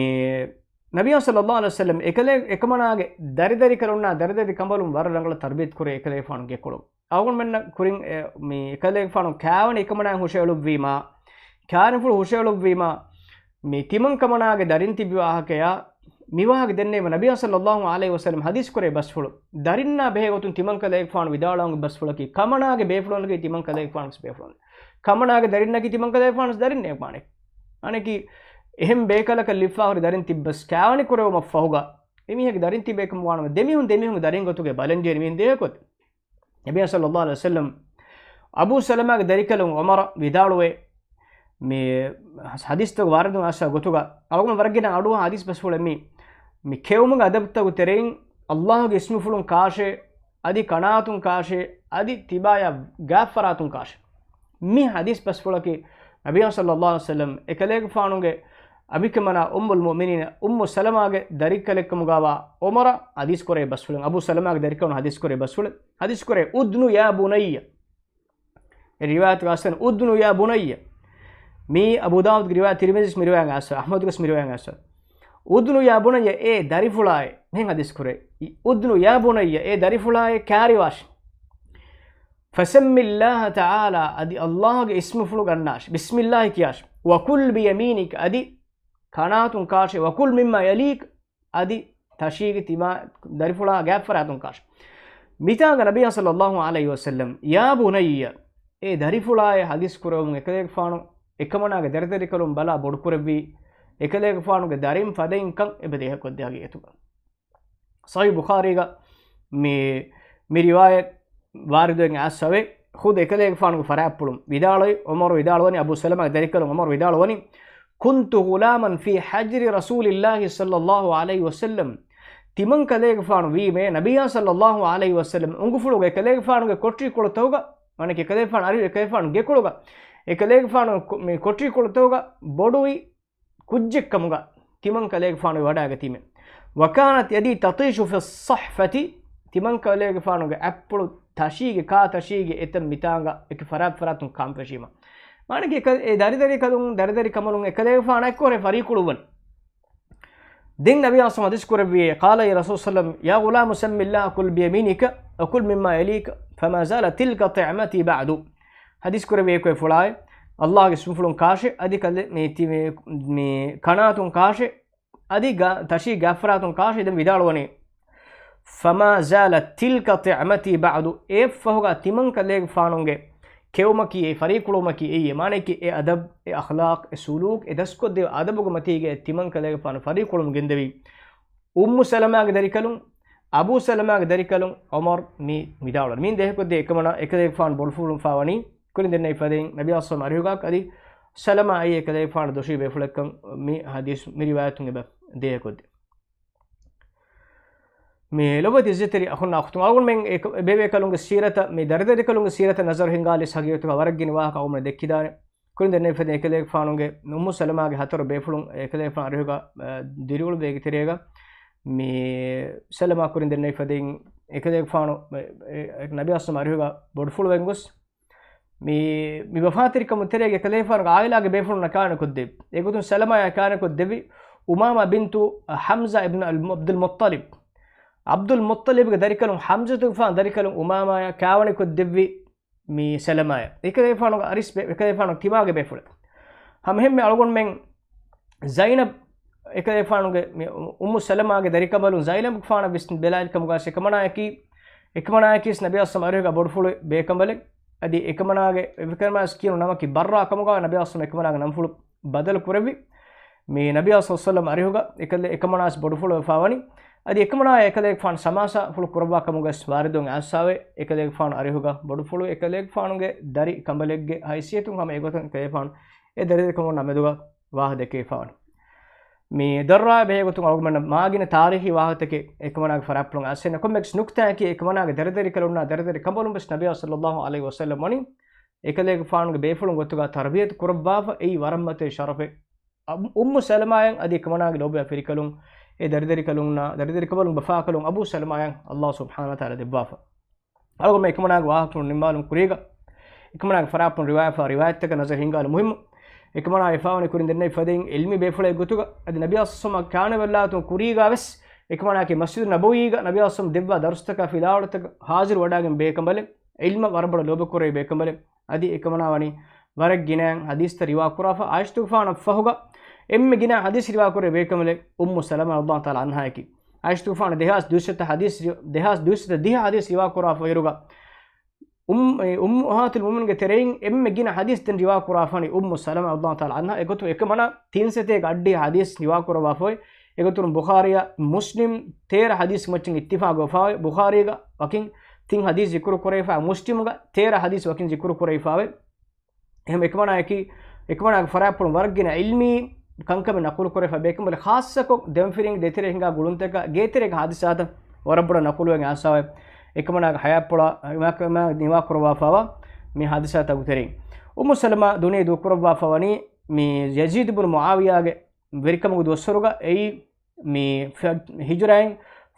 ނަބިއްޔާ ޞައްލައްލާހު ޢަލައިހި ވަސައްލަމް އެކަލޭ، އެކަމަނާގެ ދަރިދަރިކަލުންނާ ދަރިދަރި ކަނބަލުން ވަރަށް ރަނގަޅަށް ތަރުބިޔަތު ކުރޭ އެކަލޭގެފާނު ގެކޮޅު. އަޅުގަނޑުމެންނަށް ކުރިން އެ، މި އެކަލޭގެފާނު ކާވެނި އެކަމަނާއަށް ހުށައެޅުއްވީމާ، ކާވެނިފުޅު ހުށައެޅުއްވީމާ، މި ތިމަން ކަމަނާގެ ދަރިން ތިއްބި ވާހަކަޔާ، މި ވާހަކަ ދެންނެވީމަ ނަބިއްޔާ ޞައްލައްލާހު ޢަލައިހި ވަސައްލަމް ޙަދީޘް ކުރޭ ބަސްފުޅު. ދަރިންނާ ބެހޭ ގޮތުން ތިމަން ކަލޭގެފާނު ވިދާޅުވާ ބަސްފުޅަކީ، ކަމަނާގެ ބޭފުޅުންނަކީ ތިމަން ކަލޭގެފާނު ވެސް ބޭފުޅުން. ކަމަނާގެ ދަރިންނަކީ ތިމަން ކަލޭގެފާނު ވެސް ދަރިންނޭ ވާނެ. އަނެކީ އެހެން ބޭކަލަކަށް ލިބިފަ ހުރި ދަރިން ތިއްބަސް ކާވެނި ކުރެވުމަށް ފަހުގަ، އެމީހެއްގެ ދަރިން ތިބޭކަމުގަ ވާނަމަ، ދެމީހުން ދެމީހުންގެ ދަރިން ގޮތުގަ ބަލަންޖެހޭ މީހުން ދޭހަކޮށް. ނަބިއްޔާ ޞައްލައްލާހު ޢަލައިހި ވަސައްލަމް އަބޫ ސަލަމާގެ ދަރިކަލުން ޢުމަރަށް ވިދާޅުވޭ، މި ޙަދީޘްތަކުގަ ވާރިދުން އައިސާ ގޮތުގަ، އަޅުގަނޑު ވަރަށް ގިނަ އަޑުއަހާ ޙަދީޘް ބަސްފުޅެއް މީ، މި ކެއުމުގެ އަދަބުތަކުގެ ތެރެއިން ﷲ ގެ އިސްމުފުޅުން ކާށޭ، އަދި ކަނާތުން ކާށޭ، އަދި ތިބާޔާ ގާތް ފަރާތުން ކާށޭ. މި ޙަދީޘް ބަސްފުޅަކީ، ނަބިއްޔާ ޞައްލައްލާހު ޢަލައިހި ވަސައްލަމް އެކަލޭގެފާނުގެ އަނބިކަމަނާ އުއްމުލް މުއުމިނީން އުއްމު ސަލަމާގެ ދަރިކަލެއްކަމުގަވާ ޢުމަރަށް ޙަދީޘް ކުރޭ ބަސްފުޅެއް، އަބޫ ސަލަމާގެ ދަރިކަލުން ޙަދީޘް ކުރޭ ބަސްފުޅެއް. ޙަދީޘް ކުރޭ، އުދްނު ޔާ ބުނައްޔަ. އެ ރިވާޔަތުގަ އައިސްފަ އުދްނު ޔާ ބުނައްޔަ. މީ އަބޫ ދާވޫދުގެ ރިވާޔަތް، ތިރްމިޒީ މި ރިވާޔަތް އައިސްފަ، އަޙްމަދުގެ މި ރިވާޔަތް އައިސްފަ. އުދްނު ޔާ ބުނައްޔަ، އޭ ދަރިފުޅާއޭ، މިހެން ޙަދީޘް ކުރޭ. އުދްނު ޔާ ބުނައްޔަ، އޭ ދަރިފުޅާއޭ، ކާރިވާށި. ފަސައްމިﷲ ތަޢާލާ، އަދި ﷲ ގެ އިސްމުފުޅު ގަންނާށި. ބިސްމިﷲ ކިޔާށި. ވަކުލް ބިޔަމީނިކަ، އަދި ކަނާތުން ކާށި. ވަކުލް މިއްމާ ޔަލީކަ، އަދި ތަށީގެ ތިމާ ދަރިފުޅާ ގާތް ފަރާތުން ކާށި. މިތާނގަ ނަބިއްޔާ ޞައްލައްލާހު ޢަލައިހި ވަސައްލަމް، ޔާ ބުނައްޔަ، އޭ ދަރިފުޅާއޭ، ޙަދީޘް ކުރެވުމުން އެކަލޭގެފާނު އެކަމަނާގެ ދަރިދަރިކަލުން ބަލާ ބޮޑުކުރެއްވީ، އެކަލޭގެފާނުގެ ދަރިން ފަދައިންކަން އެބަ ދޭހަކޮށްދޭ ހަގީގަތުގަ. ޞަޙީޙު ބުޚާރީގަ މި، މި ރިވާޔަތް ވާރިދުވެގެން އައިސްފަވޭ. ޚުދު އެކަލޭގެފާނުގެ ފަރާތްޕުޅުން ވިދާޅުވި، ޢުމަރު ވިދާޅުވަނީ، އަބޫ ސަލަމާގެ ދަރިކަލުން ޢުމަރު ވިދާޅުވަނީ، كنت غلاما في حجر رسول الله صلى الله عليه وسلم، ތިމަން ކަލޭގެފާނު ވީމޭ، ނަބިއްޔާ ޞައްލައްލާހު ޢަލައިހި ވަސައްލަމް އުނގުފުޅުގަ އެކަލޭގެފާނުގެ ކޮޓަރިކޮޅުތަކުގަ، މާނައަކީ އެކަލޭގެފާނު އަރިހު އެކަލޭގެފާނު ގެކޮޅުގަ، އެކަލޭގެފާނު ކޮ-، މި ކޮޓަރިކޮޅުތަކުގަ ބޮޑުވި ކުއްޖެއްކަމުގަ ތިމަން ކަލޭގެފާނު ވަޑައިގަތީމެ. وكانت يدي تطيش في الصحفة، ތިމަން ކަލޭގެފާނުގެ އަތްޕުޅު ތަށީގެ ކާ ތަށީގެ އެތައް މިތާނގަ އެކި ފަރާތް ފަރާތުން ކާންފެށީމަ. މާނައަކީ އެ ދަރިދަރިކަލުން، ދަރިދަރި ކަމަލުން އެކަލޭގެފާނު އެއްކޮށް ފަރީކުޅުވަން. ދެން ނަބި އަސް ޙަދީޘް ކުރެއްވި، قال رسول الله صلى الله عليه وسلم، يا غلام سم الله وكل بيمينك وكل مما يليك، فما زالت تلك طعمتي بعد. ޙަދީޘް ކުރެއްވި އެކު އެ ފުޅާއި، ﷲ ގެ އިސްމުފުޅުން ކާށެ، އަދި ކަލެ މި ތި-، މި، މި ކަނާތުން ކާށެ، އަދި ގަ-، ތަށީ ގާފަރާތުން ކާށެ ދެން ވިދާޅުވަނީ، فما زالت تلك طعمتي بعد، އެއަށްފަހުގަ ތިމަން ކަލޭގެފާނުގެ ކެއުމަކީ އެއީ، ފަރީކުޅުވުމަކީ އެއީ، މާނައަކީ އެ އަދަބް، އެ އަޚްލާޤް، އެ ސުލޫކް، އެ ދަސްކޮށްދެވި އަދަބުގެ މަތީގަ ތިމަން ކަލޭގެފާނު ފަރީކުޅުވަމުން ގެންދެވީ. އުއްމު ސަލަމާގެ ދަރިކަލުން، އަބޫ ސަލަމާގެ ދަރިކަލުން ޢުމަރު މި ވިދާޅުވަނީ. މި ދޭހަކޮށްދޭ އެކަމަނާ އެކަލޭގެފާނު ބޮޑުފުޅުން ފާވަނީ ކުރިން ދެންނެވި ފަދައިން ނަބި އަސް އަރިހުގަ އަދި ސަލަމާ އެއީ އެކަލޭގެފާނު ދޮށީ ބޭފުޅެއްކަން މި ޙަދީޘް މި ރިވާޔަތުން އެބަ ދޭހަކޮށްދޭ. މި ލޮބުވެތި އިއްޒަތްތެރި އަޚުންނާ އުޚްތުން، އަޅުގަނޑުމެން އެ ބޭބޭކަލުންގެ ސީރަތަށް، މި ދަރިދަރިކަލުންގެ ސީރަތަށް ނަޒަރު ހިންގާލިސް ހަގީގަތުގަ ވަރަށް ގިނަ ވާހަކަ އަޅުގަނޑު ދެއްކިދާނެ. ކުރިން ދެންނެވި ފަދައިން އެކަލޭގެފާނުގެ އުއްމު ސަލަމާގެ ހަތަރު ބޭފުޅުން އެކަލޭގެފާނު އަރިހުގަ، އަ، ދިރިއުޅުއްވޭގެ ތެރޭގަ މި ސަލަމާ ކުރިން ދެންނެވި ފަދައިން އެކަލޭގެފާނު އެ، އެ، ނަބި އަސް އަރިހުގަ ބޮޑުފުޅުވެން ގޮސް މި، މި ވަފާތެރިކަމުން ތެރޭގަ އެކަލޭގެފާނުގެ ޢާއިލާގެ ބޭފުޅުންނަށް ކާނެކޮށްދެއްވި. އެގޮތުން ސަލަމާޔާ ކާނެކޮށްދެއްވި އުމާމާ ބިންތު ޙަމްޒާ އިބްނު އަލް-، ޢަބްދުލް މުއްޠަލިބް. ޢަބްދުލް މުއްޠަލިބްގެ ދަރިކަލުން ޙަމްޒަތުގެފާނު ދަރިކަލުން އުމާމާޔާ ކާވަނިކޮށްދެއްވި މި ސަލަމާޔާ. އެކަލޭގެފާނުގެ އަރިސް ބޭ-، އެކަލޭގެފާނު ތިމާގެ ބޭފުޅެއް. ހަމައެހެންމެ އަޅުގަނޑުމެން ޒައިނަބް އެކަލޭގެފާނުގެ މި އު-، އުއްމު ސަލަމާގެ ދަރިކަނބަލުން ޒައިނަބުގެފާނަށް ވިސްނި ބެލާލިކަމުގަ އެކަމަނާއަކީ، އެކަމަނާއަކީ ނަބި އަސް އަރިހުގަ ބޮޑުފުޅު ބޭކަނބަލެއް. އަދި އެކަމަނާގެ އެކަމަނާސް ކިޔުނު ނަމަކީ ބައްރާ ކަމުގަ ނަބި އަސް އެކަމަނާގެ ނަންފުޅު ބަދަލު ކުރެއްވި. މި ނަބި އަސް ސައްލަމް އަރިހުގަ އެކަލެ-، އެކަމަނާސް ބޮޑުފުޅު ވެފާވަނީ. އަދި އެކަމަނާ އެކަލޭގެފާނު ސަމާސާ ފުޅު ކުރައްވާ ކަމުގަސް ވާރިދުން އާސާވެ އެކަލޭގެފާނު އަރިހުގަ ބޮޑުފުޅު އެކަލޭގެފާނުގެ ދަރި ކަނބަލެއްގެ ހައިސިއްޔަތުން ހަމަ އެގޮތަށް އެކަލޭގެފާނު އެ ދަރިދަރިކަމުން މެދުގަ ވާހަ ދެކެވިފާވަނީ. މި ދައްރާ ބެހޭގޮތުން އަޅުގަނޑަށް މާގިނަ ތާރީޚީ ވާހަތަކެއް އެކަމަނާގެ ފަރާތްޕުޅުން އައިސް ނެތް. ކޮންމެއަކަސް ނުކްތާއަކީ އެކަމަނާގެ ދަރިދަރިކަލުންނާ ދަރިދަރި ކަނބަލުން ވެސް ނަބިއްޔާ ޞައްލައްލާހު ޢަލައިހި ވަސައްލަމް ވަނީ އެކަލޭގެފާނުގެ ބޭފުޅުން ގޮތުގަ ތަރުބިޔަތު ކުރައްވާފަ އެއީ ވަރަށް މަތި ޝަރަފެއް. އަ-، އުއްމު ސަލަމާޔަށް އަދި އެކަމަނާގެ ލޯބިވާ ފިރިކަލުން އެ ދަރިދަރިކަލުންނާ ދަރިދަރިކަމަލުން ބަފާކަލުން އަބޫ ސަލަމާޔަށް ﷲ ސުބްޙާނަހޫ ވަތަޢާލާ ދެއްވާފަ. އަޅުގަނޑު އެކަމަނާގެ ވާހަކަފުޅު ނިންމާލުން ކުރީގަ، އެކަމަނާގެ ފަރާތްޕުޅުން ރިވާޔަތްވާ ރިވާޔަތްތަކަށް ނަޒަރު ހިންގާލުން މުހިއްމު. އެކަމަނާ ވެފާވަނީ ކުރިން ދެންނެވި ފަދައިން ޢިލްމީ ބޭފުޅެއް ގޮތުގަ، އަދި ނަބި އަސް ސަމަ ކާނެ ވެއްލާތުން ކުރީގަ ވެސް އެކަމަނާއަކީ މަސްޖިދު ނަބަވީގަ ނަބި އަސް ސަމަ ދެއްވާ ދަރުސްތަކާ ފިލާވަޅުތަކަށް ޙާޟިރު ވަޑާގެން ބޭކަނބަލެއް، ޢިލްމަށް ވަރަށް ބޮޑަށް ލޯބިކުރެވި ބޭކަނބަލެއް. އަދި އެކަމަނާ ވަނީ ވަރަށް ގިނައިން ޙަދީޘްތައް ރިވާ ކުރާފަ، ޢާއިޝަތުގެފާނަށް ފަހުގަ އެންމެ ގިނަ ޙަދީޘް ރިވާ ކުރެވި ބޭކަނބަލެއް އުއްމު ސަލަމާ ރަޟިޔަﷲ ތަޢާލާ ޢަންހާއަކީ. ޢާއިޝަތުގެފާނު ދެހާސް ދުއިސައްތަ ޙަދީޘް ރި-، ދެހާސް ދުއިސައްތަ ދިހަ ޙަދީޘް ރިވާ ކުރާފަ އިރުގަ އުއް-، އެ އުއްމަހާތުލް މުއުމިނީންގެ ތެރެއިން އެންމެ ގިނަ ޙަދީޘް ދެން ރިވާ ކުރާފަ ވަނީ އުއްމު ސަލަމާ ރަޟިޔަﷲ ތަޢާލާ ޢަންހާ. އެގޮތުން އެކަމަނާ ތިން ސަތޭކަ އަށްޑިހަ ޙަދީޘް ރިވާ ކުރައްވާފައި. އެގޮތުން ބުޚާރީއާ މުސްލިމް ތޭރަ ޙަދީޘް މައްޗަށް އިއްތިފާޤު ވެފާވޭ. ބުޚާރީގަ ވަކިން ތިން ޙަދީޘް ޒިކުރު ކުރެވިފަ، މުސްލިމުގަ ތޭރަ ޙަދީޘް ވަކިން ޒިކުރު ކުރެވިފާވޭ. އެހެން އެކަމަނާއަކީ، އެކަމަނާގެ ފަރާތްޕުޅުން ވަރަށް ގިނަ ޢިލްމީ ކަންކަމެއް ނަޤުލު ކުރެވިފަ ބޭކަނބަލެއް، ޚާއްޞަކޮށް ދެމަފިރިންގެ ދޭތެރޭ ހިނގާ ގުޅުންތަކާ ގޭތެރޭގެ ޙާދިސާތައް ވަރަށް ބޮޑަށް ނަޤުލުވެގެން އައިސްފަވޭ. އެކަމަނާގެ ޙަޔާތްޕުޅާ ނިވާ ކުރައްވާފަވާ މި ޙާދިސާތަކުގެ ތެރެއިން އުއްމު ސަލަމާ ދުނިޔެ ދޫކުރައްވާފަ ވަނީ މި ޔަޒީދު ބުނު މުޢާވިޔާގެ ވެރިކަމުގެ ދުވަސްވަރުގަ އެއީ މި ފެ-، ހިޖުރައިން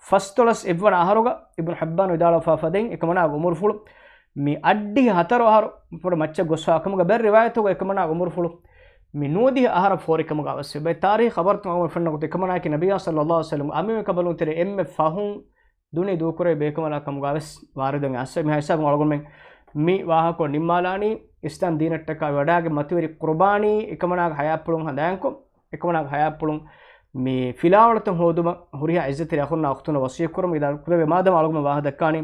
ފަސްދޮޅަސް އެއްވަނަ އަހަރުގަ އިބްނު ޙިއްބާން ވިދާޅުވެފާ ފަދައިން އެކަމަނާގެ އުމުރުފުޅު މި އައްޑިހަ ހަތަރު އަހަރު ފުރަ މައްޗަށް ގޮސްފާ ކަމުގަ ބައެއް ރިވާޔަތުގަ އެކަމަނާގެ އުމުރުފުޅު މި ނުވަދިހަ އަހަރަށް ފޯރި ކަމުގަ ވެސް ވެ. ބައެއް ތާރީޚް ޚަބަރުތައް އަޅުގަނޑު ފެންނަ ގޮތުން އެކަމަނާއަކީ ނަބިއްޔާ ޞައްލައްލާހު ޢަލައިހި ވަސައްލަމް އަމިއްލަ ކަނބަލުން ތެރޭ އެންމެ ފަހުން ދުނިޔެ ދޫކުރެވި ބޭކަނބަލާ ކަމުގަ ވެސް ވާރިދުވެ އައިސްފަ. މިހާ ހިސާބުން އަޅުގަނޑުމެން މި ވާހަކަ ނިންމާލާނީ އިސްލާމް ދީނަށްޓަކާ ވަޑާގެ މަތިވެރި ޤުރުބާނީ އެކަމަނާގެ ޙަޔާތްޕުޅުން ހަނދާންކޮށް، އެކަމަނާގެ ޙަޔާތްޕުޅުން މި ފިލާވަޅުތައް ހޯދުމަށް ހުރިހާ ޢިއްޒަތްތެރި އަޚުންނާ އުޚްތުންނަށް ވަޞިއްޔަތް ކުރަމުން އިދާ ކުރެވޭ. މާދަމާ އަޅުގަނޑު ވާހަކަ ދައްކާނީ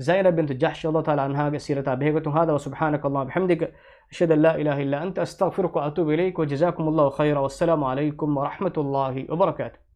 ޒައިނަބް ބިންތު ޖަހްޝް ރަޟިޔަﷲ ތަޢާލާ ޢަންހާގެ ސީރަތާ ބެހޭގޮތުން. هذا وسبحانك اللهم وبحمدك، أشهد أن لا إله إلا أنت، أستغفرك وأتوب إليك، وجزاكم الله خيرا، والسلام عليكم ورحمة الله وبركاته.